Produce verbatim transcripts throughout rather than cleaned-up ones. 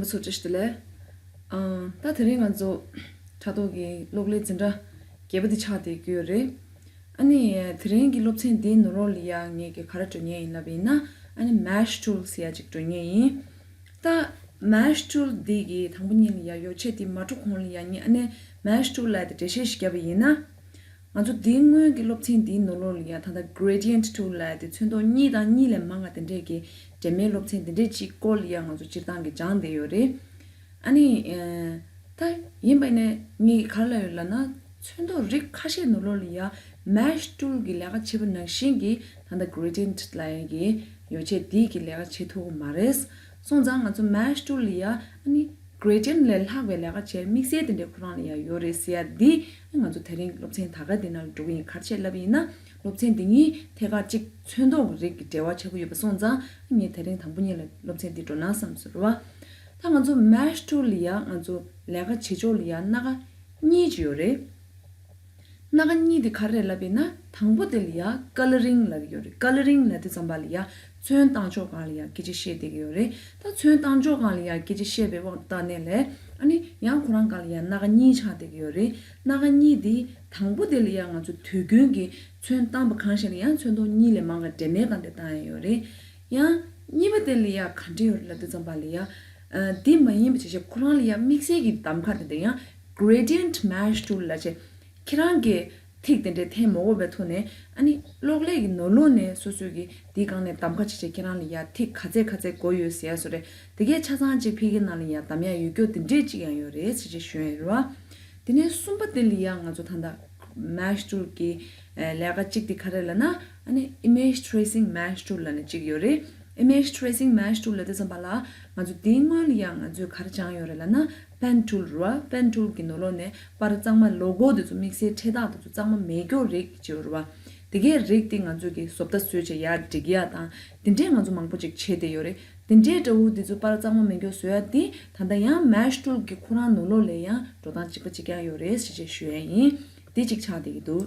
ཚོ་བཀྲ་ཤིས་བདེ་ལེགས། ཨ། ད་དེ་རིང་ང་ཚོ་དྲ་ཐོག་གི་གློག་ཀླད་འཛིན་གྲྭ་བརྒྱད་པ་དེ་ཆགས་བསྡད་ཀྱི་ཡོད་རེད། ཨ་ནི་དེ་རིང་གི་སློབ་ཚན་འདིའི་ནང་ལོགས་ལ་ཡ་ངས་ཀྱི་ག་རེ་འགྲོ་མཁན་ཡིན་ལབ་པ་ཡིན་ན། ཨ་ནི་Mesh Tool ཟེར་ཡ་ཅིག་འགྲོ་མཁན་ཡིན། ད་Mesh Tool འདི་གི་དང་པོ་ཉིད་ལ་ཡ་ཡོ་ཆས་འདི་མ་འགྲོ་གོང་ལ་ཡ་ངས་ཨ་ནི་Mesh Tool ལབ་དེ་འགྲེལ་བཤད་ཞིག་བརྒྱབ་པ་ཡིན་ན། ང་ཚོ་འདིའི་སྔོན་གྱི་སློབ་ཚན་འདིའི་ནང་ལོགས་ལ་ཡ་ད་ལྟ་Gradient Tool ལབ་དེ་ཚོན་མདོག་གཉིས་དང་གཉིས་ལས་མང་བ་དེ་འདྲས་ཀྱི་འབྲེལ་མའི་སློབ་ཚན་དེ་འདྲས་ཅིག་སྐོར་ལ་ཡ་ང་ཚོ་སྤྱིར་བཏང་གི་སྦྱངས་བསྡད་ཡོད་རེད། ཨ་ནི། ཨ། ད་ཡིན་པ་ནས་ངས་ག་རེ་ལབ་ཡོད་ལབ་ན། ཚོན་མདོག་རིགས་ཁ་ཤས་ནང་ལོགས་ལ་ཡ་Mesh Tool གི་ལས་ཀ་བྱེད་པ་ནང་བཞིན་གྱི་ད་ལྟ་Gradient ལབ་ཡ་གི་ཡོ་ཆས་འདི་གི་ལས་ཀ་བྱེད་ཐུབ་ཀྱི་མ་རེད། སོང་ཙང་ང་ཚོ་Mesh Tool ལ་ཡ་ཨ་ནི་Gradient ལས་ལྷག་པའི་ལས་ཀ་བྱེད་དམིགས་བསལ་དེ་འདྲའི་ཁོ་རང་ལ་ཡ་ཡོད་རེད་ཟེར་ཡ་འདི་ང་ཚོ་དེ་རིང་སློབ་ཚན་ད་ག་འདི་ནང་ལ་འགྲོ་གི་ཡིན། ག་རེ་བྱས་ལབ་ཡིན་ན། སློབ་ཚན་འདི་གཉིས་ཐད་ཀར་གཅིག་ཚོན་མདོག་གི་རིགས་ཀྱི་འབྲེལ་བ་ཆགས་ཀྱི་ཡོད་པ་སོང་ཙང་ངས་དེ་རིང་དང་པོ་ཉིད་ལ་སློབ་ཚན་འདི་འགྲོ་ན་བསམ་སོང་རེད་བ། ད་ང་ཚོ་Mesh Tool ལ་ཡ་ང་ཚོ་ལས་ཀ་བྱེད་ཕྱོགས་ལ་ཡ་སྣ་ཁ་གཉིས་ཅིག་ཡོད་རེད། སྣ་ཁ་གཉིས་དེ་ག་རེ་རེད་ལབ་པ་ཡིན་ན། དང་པོ་དེ་ལ་ཡ་Colouring ལབ་ཀྱི་ཡོད་རེད། Colouring ལབ་དུས་ཙམ་པ་ལ་ཡ་ཚོན་བཏང་ཕྱོགས་སྒང་ལ་ཡ་སྐད་ཆ་བཤད་བསྡད་ཀྱི་ཡོད་རེད། ད་ཚོན་བཏང་ཕྱོགས་སྒང་ལ་ཡ་སྐད་ཆ་བཤད་པའི་དབང་དུ་བཏང་ནས་ལས། ཨ་ནི་ཡང་ཁོ་རང་སྒང་ལ་ཡ་སྣ་ཁ་གཉིས་ཆགས་བསྡད་ཀྱི་ཡོད་རེད། སྣ་ཁ་གཉིས་དེ་དང་པོ་དེ་ལ་ཡ་ང་ཚོ་དུས་རྒྱུན་གྱི་ཚོན་བཏང་པ་གང་ཞིག་ལ་ཡང་ཚོན་མདོག་གཉིས་ལས་མང་བ་འབྲེལ་མའི་སྒང་དེ་བཏང་ཡ་ཡོད་རེད། ཡང་གཉིས་པ་དེ་ལ་ཡ་ག་འདྲ་ཡོད་རེད་ལབ་དུས་ཙམ་པ་ལ་ཡ། ཨ། འདི་མ་ཡིན་པ་བྱས་བྱས་ཁོ་རང་ལ་ཡ་དམིགས་བསལ་གྱི་གདམ་ཁ་དེ་འདྲ་ཡང་Gradient Mesh Tool ལབ་བྱས། ཁྱེད་རང་གིས་ཐིག་དེ་འདྲའི་འཐེན་མ་དགོས་པའི་ཐོག་ནས། ཨ་ནི་གློག་ཀླད་ཀྱི་ནང་ལོགས་ནས་སོ་སོས་ཀྱིས་འདིའི་སྒང་ནས་གདམ་ཁ་བྱས་བྱས་ཁྱེད་རང་ལ་ཡ་ཐིག་ག་ཚད་ག་ཚད་དགོས་ཡོད་ཟེར་ཡ་བཟོ་འདྲ། དེ་གས་ཆ་ཚང་གཅིག་ཕ་གིའི་ནང་ལ་ཡ་གདམ་ཡ་ཡོད་རྒྱུ་དེ་འདྲས་གཅིག་ཡང་ཡོད་རེད་ཟེར་བྱས་ཞུ་ཡ་ཡོད་རེད་བ། དེ་ནས་གསུམ་པ་དེ་ལ་ཡ་ང་ཚོ་ད་ལྟ་Mesh Tool གི་ཨ་ལས་ཀ་གཅིག་དེ་ག་རེ་ལབ་ན། ཨ་ནི་Image Tracing Mesh Tool ལབ་ནས་གཅིག་ཡོད་རེད། Image Tracing Mesh Tool ལབ་དུས་ཙམ་པ་ལ་ང་ཚོ་དེའི་སྔོན་ལ་ཡ་ང་ཚོས་ག་རེ་སྦྱངས་ཡོད་རེད་ལབ་ན། Pen Tool རེད་བ། Pen Tool གི་ནང་ལོགས་ནས་པར་གཙང་མ་ལོ་གོ་དེ་ཚོ་དམིགས་བསལ་འཕྲེད་རྟགས་དེ་ཚོ་གཙང་མ་མེད་རྒྱུ་རིགས་བྱས་ཡོད་རེད་བ། དེ་གའི་རིགས་དེ་ང་ཚོས་ཀྱི་བཟོ་ལྟ་བཟོས་བྱས་ཡར་སྒྲིག་ཡ་དང་དེ་འདྲས་ང་ཚོ་མང་པོ་ཅིག་བྱས་བསྡད་ཡོད་རེད། དེ་འདྲའི་འདྲ་བོ་འདི་ཚོ་པར་གཙང་མ་མེད་རྒྱུ་བཟོ་ཡ་དེ་ད་ལྟ་ཡང་Mesh Tool གི་ཁོ་རང་ནང་ལོགས་ལ་ཡང་འགྲོ་སྟངས་གཅིག་པ་གཅིག་རྐྱང་ཡོད་རེད་ཟེར་བྱས་ཞུ་ཡ་ཡིན། དེ་གཅིག་ཆགས་བསྡད་ཀྱི་འདུག་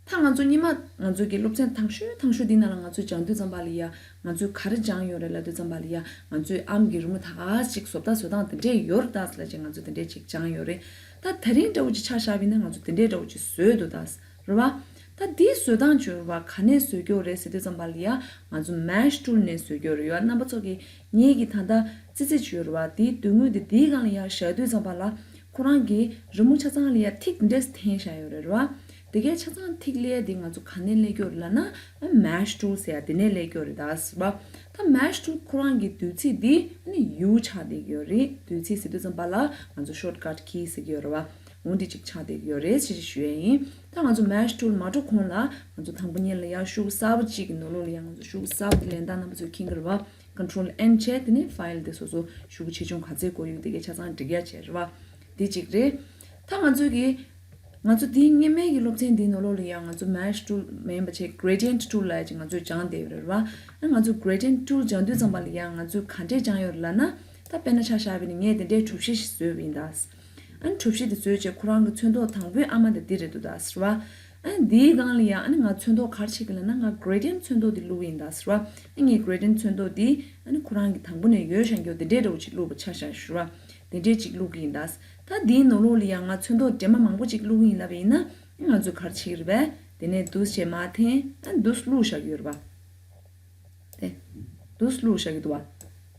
ད་ང་ཚོ་སྔོན་མ་ང་ཚོ་གི་སློབ་ཚན་དང་ཤོས་དང་ཤོས་འདི་ནང་ལ་ང་ཚོས་སྦྱང་དུས་ཙམ་པ་ལ་ཡ། ང་ཚོས་ག་རེ་སྦྱངས་ཡོད་རེད་ལབ་དུས་ཙམ་པ་ལ་ཡ། ང་ཚོས་ཨམ་གྱི་རི་མོ་ད་ག་ཅིག་བཟོ་ལྟ་བཟོ་སྟངས་དེ་འདྲས་ཡོད་རེད་ད་ཟེར་ལབ་བྱས་ང་ཚོས་དེ་འདྲས་ཅིག་སྦྱངས་ཡོད་རེད། ད་དེ་རིང་འདྲ་བོ་ཅིག་ཆ་བཞག་པ་ཡིན་ན་ང་ཚོ་དེ་འདྲས་འདྲ་བོ་ཅིག་བཟོས་འདུག་ད། རེད་བ། ད་འདི་བཟོ་སྟངས་བྱོས་རེད་བ། ག་ནས་བཟོས་ཀྱི་ཡོད་རེད་ཟེར་དུས་ཙམ་པ་ལ་ཡ། ང་ཚོ་Mesh Tool ནས་བཟོས་ཀྱི་ཡོད་རེད་ཡ། རྣམ་པ་ཚོ་གི་ངེད་ཀྱི་ད་ལྟ་ཙི་ཙི་བྱོས་རེད་བ། དེའི་མདུན་ངོས་དེ་དེའི་སྒང་ལ་ཡ་བཞག་དུས་ཙམ་པ་ལ། ཁོ་རང་གི་རི་མོ་ཆ་ཚང་ལ་ཡ་ཐིག་འདྲས་འཐེན་བཞག་ཡོད་རེད་བ། དེ་གའི་ཆ་ཚང་ཐིག་ལེ་དེ་ང་ཚོ་ག་ནས་སླེབས་ཀྱི་ཡོད་རེད་ལབ་ན། Mesh Tool ཟེར་ཡ་དེ་ནས་སླེབས་ཀྱི་ཡོད་རེད་ད་ཟེར་བ། ད་Mesh Tool ཁོ་རང་གི་བསྡུས་ཚིག་དེ་ནི་U ཆགས་བསྡད་ཀྱི་ཡོད་རེད། བསྡུས་ཚིག་ཟེར་དུས་ཙམ་པ་ལ་ང་ཚོ་Shortcut Key ཟེར་གྱི་ཡོད་རེད་བ། འོ་འདི་གཅིག་ཆགས་བསྡད་ཀྱི་ཡོད་རེད་ཟེར་ཞུ་ཡས་ཡིན། ད་ང་ཚོ་Mesh Tool མ་འགྲོ་གོང་ལ་ང་ཚོ་དང་པོ་ཉིད་ལ་ཡ་ཤུགས་གསར་པ་གཅིག་གི་ནང་ལོགས་ལ་ཡ་ང་ཚོ་ཤུགས་གསར་པ་དེ་ལེན་སྟངས་རྣམ་པ་ཚོས་མཁྱེན་གྱི་རེད་བ། Control N བྱས་དེ་ནས་ཕའིལ་དེ་སོ་སོ་ཤུགས་ཆེ་ཆུང་ག་ཚད་དགོས་ཡོད་དེ་གའི་ཆ་ཚང་སྒྲིག་ཡ་བྱས་རེད་བ། དེ་གཅིག་རེད། ད་ང་ཚོས་ཀྱི་ང་ཚོ་དེའི་སྔོན་མའི་གི་སློབ་ཚན་འདིའི་ནང་ལོགས་ལ་ཡང་ང་ཚོ་Mesh Tool མིན་པ་བྱས་Gradient Tool ལབ་ཡ་ཅིག་ང་ཚོས་སྦྱངས་བསྡད་ཡོད་རེད་བ། ཨ་ང་ཚོ་Gradient Tool སྦྱང་དུས་ཙམ་པ་ལ་ཡང་ང་ཚོས་ག་འདྲས་སྦྱངས་ཡོད་རེད་ལབ་ན། ད་དཔེར་ན་ཆ་བཞག་པ་ཡིན་ན་ངས་དེ་འདྲའི་གྲུ་བཞི་ཞིག་བཟོས་པ་ཡིན་ད། ཨ་ནི་གྲུ་བཞི་དེ་བཟོས་བྱས་ཁོ་རང་གི་ཚོན་མདོག་དང་པོའི་ཨ་མ་དེ་འདི་རེད་འདུག་ད་ཟེར་བ། ཨ་ནི་འདིའི་སྒང་ལ་ཡང་ཨ་ནི་ང་ཚོན་མདོག་ག་རེ་བྱེད་ཀྱི་ལབ་ན་ང་Gradient ཚོན་མདོག་འདི་བླུགས་ཡིན་ད་ཟེར་བ། ཨ་ངས་Gradient ཚོན་མདོག་འདི་ཨ་ནི་ཁོ་རང་གི་དང་པོ་ནས་ཡོད་ཤག་མགྱོགས་དེ་འདྲའི་འདྲ་བོ་ཅིག་བླུགས་པ་ཆ་བཞག་ཟེར་བ། དེ་འདྲས་ཅིག་བླུགས་ཀྱི་ཡིན་ད། ད་འདིའི་ནང་ལོགས་ལ་ཡང་ང་ཚོན་མདོག་འདྲེས་མ་མང་པོ་ཅིག་བླུགས་ཀྱི་ཡིན་ལབ་པ་ཡིན་ན། ང་ཚོས་ག་རེ་བྱེད་ཀྱི་རེད་པས། དེ་ནས་འདུག་སེ་མར་འཐེན། ཨ་འདུག་སེ་བླུགས་བཞག་གི་ཡོད་རེད་པ། དེ། འདུག་སེ་བླུགས་བཞག་གི་འདུག་པ།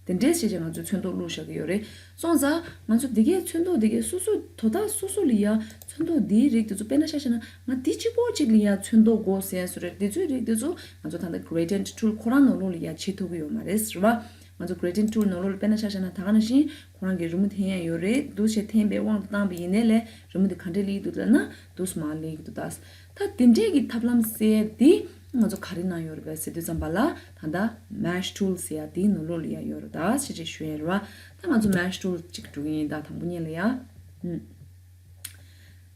དེ་འདྲས་བྱས་བྱས་ང་ཚོས་ཚོན་མདོག་བླུགས་བཞག་གི་ཡོད་རེད། སོང་ཙང་ང་ཚོ་འདི་གའི་ཚོན་མདོག་འདི་གའི་སོ་སོ་དོ་བདག་སོ་སོ་ལ་ཡ་ཚོན་མདོག་འདིའི་རིགས་དེ་ཚོ་དཔེར་ན་ཆ་བཞག་ན་ང་འདི་གཅིག་པོ་གཅིག་ལ་ཡ་ཚོན་མདོག་དགོས་ཟེར་ཡ་བཟོ་རེད། འདི་ཚོའི་རིགས་དེ་ཚོ་ང་ཚོ་ད་ལྟ་Gradient Tool ཁོ་རང་ནང་ལོགས་ལ་ཡ་བྱེད་ཐུབ་ཀྱི་ཡོད་མ་རེད་ཟེར་བ། ང་ཚོ་Gradient Tool ནང་ལོགས་ལ་དཔེར་ན་ཆ་བཞག་ན་ད་ག་ནང་བཞིན་ཁོ་རང་གི་རི་མོ་འཐེན་ཡ་ཡོད་རེད། འདུག་སེ་འཐེན་པའི་དབང་དུ་བཏང་པ་ཡིན་ནའི་ལས་རི་མོ་འདི་ག་འདྲས་སླེབས་ཀྱི་འདུག་ལབ་ན་འདུག་སེ་མར་སླེབས་ཀྱི་འདུག་ད། ད་དེ་འདྲས་ཀྱི་ཐབས་ལམ་ཟེར་ཡ་འདི་ང་ཚོ་ག་རེ་ནང་ཡོད་རེད་པས་ཟེར་དུས་ཙམ་པ་ལ་ད་ལྟ་Mesh Tool ཟེར་ཡ་འདིའི་ནང་ལོགས་ལ་ཡ་ཡོད་རེད་ད་ཞེས་བྱས་ཞུ་ཡ་རེད་བ། ད་ང་ཚོ་Mesh Tool གཅིག་འགྲོ་གི་ཡིན་ད་དང་པོ་ཉིད་ལ་ཡ། ཨུམ།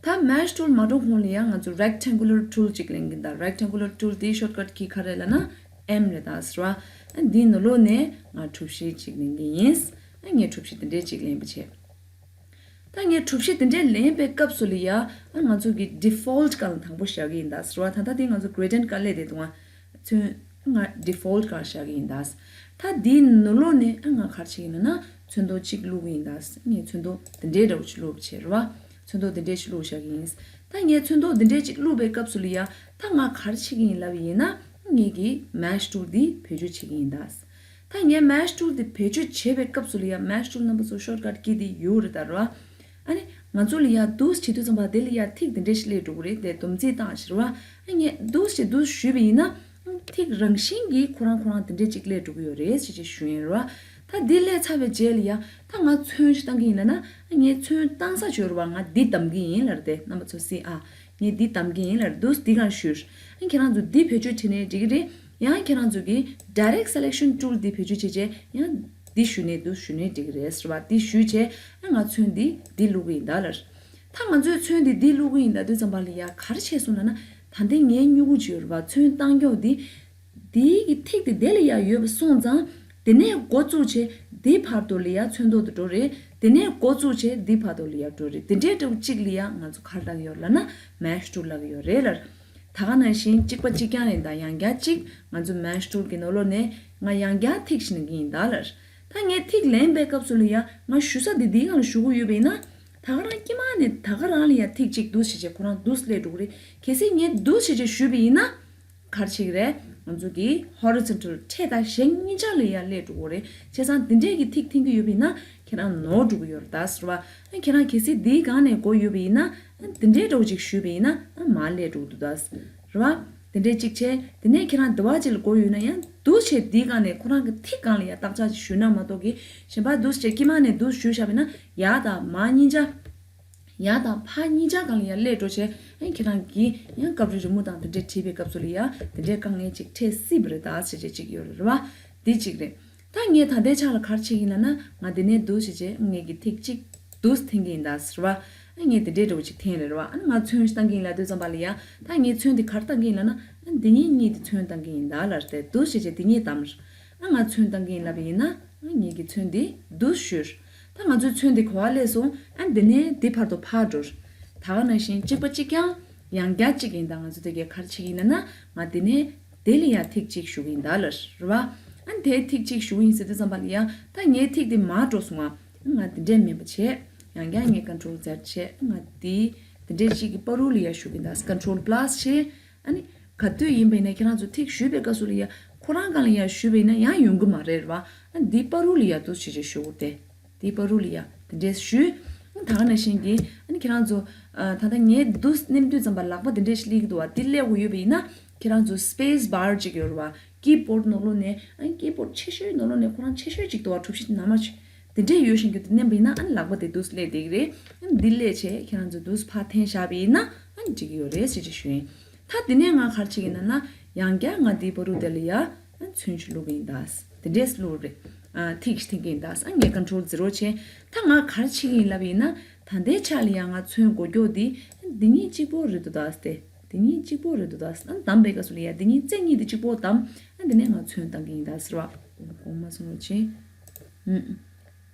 ད་Mesh Tool མ་འགྲོ་གོང་ལ་ཡང་ང་ཚོ་Rectangular Tool གཅིག་ལེན་གྱི་ཡིན་ད། Rectangular Tool དེའི་Shortcut Key ག་རེ་ལབ་ན་M རེད་ད་ཟེར་བ། ཨ་འདིའི་ནང་ལོགས་ནས་ང་གྲུ་བཞི་གཅིག་ལེན་གྱི་ཡིན། ཨ་ངས་གྲུ་བཞི་དེ་འདྲས་གཅིག་ལེན་པ་བྱས། ད་ངས་གྲུ་བཞི་དེ་འདྲས་ལེན་པའི་སྐབས་སུ་ལ་ཡ། ཨ་ང་ཚོ་གི་Default སྒང་ལ་དང་པོ་བཞག་གི་ཡིན་ད་ཟེར་བ། ད་ལྟ་དེ་ང་ཚོ་Gradient སྒང་སླེབས་བསྡད་འདུག་ང་། ཚོན། ང་Default སྒང་བཞག་གི་ཡིན་ད། ད་འདིའི་ནང་ལོགས་ནས་ཨ་ང་ག་རེ་བྱེད་ཀྱི་ཡིན་ན་ན་ཚོན་མདོག་གཅིག་བླུག་གི་ཡིན་ད། ངས་ཚོན་མདོག་འདི་འདྲའི་འདྲ་བོ་ཅིག་བླུག་བྱས་རེད་བ། ཚོན་མདོག་འདི་འདྲའི་ཅིག་བླུག་བཞག་གི་ཡིན། ད་ངས་ཚོན་མདོག་འདི་འདྲའི་ཅིག་བླུག་པའི་སྐབས་སུ་ལ་ཡ་ད་ང་ག་རེ་བྱེད་ཀྱི་ཡིན་ལབ་ཡིན་ན། ངས་ཀྱི་Mesh Tool འདི་བེད་སྤྱོད་བྱེད་ཀྱི་ཡིན་ད། ད་ངས་Mesh Tool འདི་བེད་སྤྱོད་བྱེད་པའི་སྐབས་སུ་ལ་ཡ་Mesh Tool རྣམ་པ་ཚོ་shortcut key འདི་ཡོད་རེད་ད་རེད་བ། ཨ་ནི་ང་ཚོ་ལ་ཡ་འདུག་བྱེད་དུས་ཙམ་པ་དེ་ལ་ཡ་ཐིག་འདི་འདྲ་ཞིག་སླེབས་འགྲོ་གི་རེད་དེ་སྡོམ་རྩིས་བཏང་ཞེས་རེད་བ། ཨ་ངས་འདུག་བྱེད་འདུག་ཞུས་པ་ཡིན་ན། ཐིག་རང་བཞིན་གྱིས་ཁོ་རང་ཁོ་རང་དེ་འདྲས་ཅིག་སླེབས་འགྲོ་གི་ཡོད་རེད་ཅེས་ཅིག་ཞུ་ཡིན་རེད་བ། ད་འདི་སླེབས་ཚར་བའི་རྗེས་ལ་ཡ་ད་ང་ཚོན་ཞིག་བཏང་གི་ཡིན་ལབ་ན། ངས་ཚོན་བཏང་ས་བྱོས་རེད་བ། ང་འདི་བདམས་གི་ཡིན་ལབ་རེད་དེ་རྣམ་པ་ཚོ་སྲིད་ཨ། ངས་འདི་བདམས་གི་ཡིན་ལབ་རེད་འདུག་འདི་གང་ཞུས། ཨ་ཁྱེད་རང་ཚོ་འདི་བེད་སྤྱོད་བྱས་ནས་འགྲིག་གི་རེད། ཡང་ཁྱེད་རང་ཚོ་གི་Direct Selection Tool འདི་བེད་སྤྱོད་བྱས་རྗེས་ཡང་འདི་ཞུས་ནས་འདུག་ཞུས་ནས་འགྲིག་གི་རེད་ཟེར་བ། འདི་ཞུས་རྗེས་ཨ་ང་ཚོན་འདི་འདི་བླུག་གི་ཡིན་ད་ལབ། ད་ང་ཚོས་ཚོན་འདི་འདི་བླུག་གི་ཡིན་ད་དུས་ཙམ་པ་ལ་ཡ་ག་རེ་བྱས་སོང་ལབ་ན། ད་འདི་ངའི་སྨྱུ་གུ་ཅིག་ཡོད་རེད་བ། ཚོན་བཏང་རྒྱུ་འདི། འདིའི་གི་ཐིག་དེ་དེ་ལ་ཡ་ཡོད་པ་སོང་ཙང་། དེ་ནས་འགོ་བཙུགས་བྱས་འདི་བར་དུ་ལ་ཡ་ཚོན་མདོག་དེ་འགྲོ་རེད། དེ་ནས་འགོ་བཙུགས་བྱས་འདི་བར་དུ་ལ་ཡ་འགྲོ་རེད། དེ་འདྲའི་འདྲ་བོ་གཅིག་ལ་ཡ་ང་ཚོ་ག་རེ་ལབ་ཀྱི་ཡོད་ལབ་ན་Mesh Tool ལབ་ཀྱི་ཡོད་རེད་ལར། ད་ག་ནང་བཞིན་གཅིག་པ་གཅིག་རྐྱང་རེད་ད། ཡང་བསྐྱར་གཅིག་ང་ཚོ་Mesh Tool གི་ནང་ལོགས་ནས་ང་ཡང་བསྐྱར་ཐིག་ཞིག་ལེན་གྱི་ཡིན་ད་ལར། ད་ངས་ཐིག་ལེན་པའི་སྐབས་སུ་ལ་ཡ་ང་ཞུ་ས་འདི་འདིའི་སྒང་ལ་ཞུ་གི་ཡོད་པ་ཡིན་ན། ད་ག་རང་དཀྱིལ་མ་ནས་ད་ག་རང་ལ་ཡ་ཐིག་གཅིག་འདུག་བྱས་བྱས་ཁོ་རང་འདུག་སླེབས་འགྲོ་གི་རེད། གལ་སྲིད་ངས་འདུག་བྱས་བྱས་ཞུས་པ་ཡིན་ན། ག་རེ་བྱེད་ཀྱི་རེད། ང་ཚོ་གི་Horizontal འཕྲེད་དང་གཞན་གཉིས་ཆ་ལ་ཡ་སླེབས་འགྲོ་གི་རེད། བྱས་ཙང་འདི་འདྲས་ཀྱི་ཐིག་འཐེན་གྱི་ཡོད་པ་ཡིན་ན་ཁྱེད་རང་ནོར་འགྲོ་གི་ཡོད་རེད་ད་ཟེར་བ། ཨ་ཁྱེད་རང་གལ་སྲིད་འདིའི་སྒང་ནས་འགོ་ཡོད་པ་ཡིན་ན། ཨ་འདི་འདྲས་འདྲ་བོ་ཅིག་ཞུས་པ་ཡིན་ན་ཨ་མར་སླེབས་འགྲོ་གི་འདུག་ད་ཟེར་བ། དེ་འདྲས་གཅིག་བྱས། དེ་ནས་ཁྱེད་རང་འདི་བ་ཅིག་ལ་འགོ་ཡོད་ན་ཡང་འདུག་བྱས་འདིའི་སྒང་ནས་ཁོ་རང་གི་ཐིག་སྒང་ལ་ཡ་བརྟག་དཔྱད་ཅིག་ཞུས་ན་མ་གཏོགས་གི་གཞན་པ་འདུག་བྱས་དཀྱིལ་མ་ནས་འདུག་ཞུས་བཞག་པ་ཡིན་ན་ཡར་དང་མར་གཉིས་ཆ། ཡར་དང་ཕར་གཉིས་ཆ་སྒང་ལ་ཡ་སླེབས་འགྲོ་བྱས། ཨ་ཁྱེད་རང་གིས་ཡང་སྐབས་རེ་རི་མོ་དང་དེ་འདྲས་བྲིས་པའི་སྐབས་སུ་ལ་ཡ་དེ་འདྲས་དཀའ་ངལ་ཅིག་འཕྲད་སྲིད་པ་རེད་ད་ཟེར་བྱས་ཅིག་ཡོད་རེད་བ། འདི་གཅིག་རེད། ད་ངས་ད་ལྟའི་ཆ་ལ་ག་རེ་བྱེད་ཀྱི་ཡིན་ལབ་ན། ང་འདི་ནས་འདུག་བྱས་བྱས་ངས་ཀྱི་ཐིག་གཅིག་འདུག་འཐེན་གྱི་ཡིན་ད་ཟེར་བ། ཨ་ངས་དེ་འདྲས་འདྲ་བོ་ཅིག་འཐེན་རེད་བ། ཨ་ང་ཚོན་ཞིག་བཏང་གི་ཡིན་ལབ་དུས་ཙམ་པ་ལ་ཡ་ད་ངས་ཚོན་འདི་ག་རེ་བཏང་གི་ཡིན་ལབ་ན། ཨ་འདི་གཉིས་གཉིས་དེ་ཚོན་བཏང་གི་ཡིན་ད་ལབ་སྟེ་འདུག་བྱས་བྱས་འདི་གཉིས་བདམས། ཨ་ང་ཚོན་བཏང་གི་ཡིན་ལབ་པ་ཡིན་ན། ཨ་ངེད་ཀྱི་ཚོན་འདི་འདུག་ཞུས། ད་ང་ཚོའི་ཚོན་འདི་ག་པར་སླེབས་སོང་། ཨ་འདི་ནས་འདི་བར་དུ་ཕར་འགྲོ། ད་ག་ནང་བཞིན་གཅིག་པ་གཅིག་རྐྱང་། ཡང་བསྐྱར་གཅིག་ཡིན་ད། ང་ཚོ་དེ་གས་ག་རེ་བྱེད་ཀྱི་ཡིན་ན་ན། ང་འདི་ནས་དེ་ལ་ཡ་ཐིག་གཅིག་ཞུ་གི་ཡིན་ད་ལར་རེད་བ། ཨ་དེ་ཐིག་གཅིག་ཞུ་གི་ཡིན་ཟེར་དུས་ཙམ་པ་ལ་ཡ་ད་ངའི་ཐིག་འདི་མར་འགྲོ་སོང་ང་། ང་འདི་འདྲས་མིན་པ་བྱས། ཡང་བསྐྱར་ངས་Control Z བྱས། ང་འདི་འདི་འདྲས་གཅིག་གི་བར་དུ་ལ་ཡ་ཞུ་གི་ཡིན་ད། Control Plus བྱས། ཨ་ནི་ག་དུས་ཡིན་པ་ཡིན་ན་ཁྱེད་རང་ཚོ་ཐིག་ཞུས་པའི་སྐབས་སུ་ལ་ཡ་ཁོ་རང་སྒང་ལ་ཡ་ཞུས་པ་ཡིན་ན་ཡང་ཡོང་གི་མ་རེད་བ། ཨ་འདི་བར་དུ་ལ་ཡ་འདུག་བྱས་བྱས་ཞུ་དགོས་ཏེ། འདི་བར་དུ་ལ་ཡ་དེ་འདྲས་ཞུས། ཨ་ད་ག་ནང་བཞིན་གྱི་ཨ་ནི་ཁྱེད་རང་ཚོ་ཨ་ད་ལྟ་ངས་འདུག་ནེམ་དུས་ཙམ་པ་ལག་པ་དེ་འདྲས་ཞིག་སླེབས་ཀྱི་འདུག་བ། འདི་སླེབས་དགོས་ཡོད་པ་ཡིན་ན་ཁྱེད་རང་ཚོ་Space Bar ཅིག་ཡོད་རེད་བ། Keyboard ནང་ལོགས་ནས་ཨ་ནི་Keyboard ཆེ་ཤོས་ནང་ལོགས་ནས་ཁོ་རང་ཆེ་ཤོས་ཅིག་འདུག་བ། གྲུ་བཞི་ནར་མ་ཅིག་དེ་འདྲས་ཡོད་བཞིན་གྱི་དེ་མནན་པ་ཡིན་ན་ཨ་ནི་ལག་པ་དེ་འདུག་སླེབས་བསྡད་ཀྱི་རེད། ཨ་ནི་འདི་སླེབས་བྱས་ཁྱེད་རང་ཚོ་འདུག་ཕར་འཐེན་བཞག་པ་ཡིན་ན་ཨ་ནི་འགྲིག་གི་ཡོད་རེད་ཟེར་གྱི་ཞུ་ཡིན། ད་འདི་ནས་ང་ག་རེ་བྱེད་ཀྱི་ཡིན་ན་ན། ཡང་བསྐྱར་ང་འདིའི་བར་དུ་དེ་ལ་ཡ་ཨ་ནི་ཚོན་ཞིག་བླུག་གི་ཡིན་ད། དེ་འདྲས་བླུག་རེད། ཨ་ཐིག་ཞིག་འཐེན་གྱི་ཡིན་ད། ཨ་ངས་Control Zero བྱས། ད་ང་ག་རེ་བྱེད་ཀྱི་ཡིན་ལབ་པ་ཡིན་ན། ད་ལྟའི་ཆ་ལ་ཡ་ང་ཚོན་དགོས་རྒྱུ་འདི་འདི་གཉིས་གཅིག་པོ་རེད་འདུག་ད་སྟེ། འདི་གཉིས་གཅིག་པོ་རེད་འདུག་ད། ཨ་བདམས་པའི་སྐབས་སུ་ལ་ཡ་འདི་གཉིས་རྩེ་གཉིས་འདི་གཅིག་པོ་བདམས། ཨ་འདི་ནས་ང་ཚོན་བཏང་གི་ཡིན་ད་ཟེར་བ། གོང་མ་སོང་རོགས་བྱེད། ཨུམ།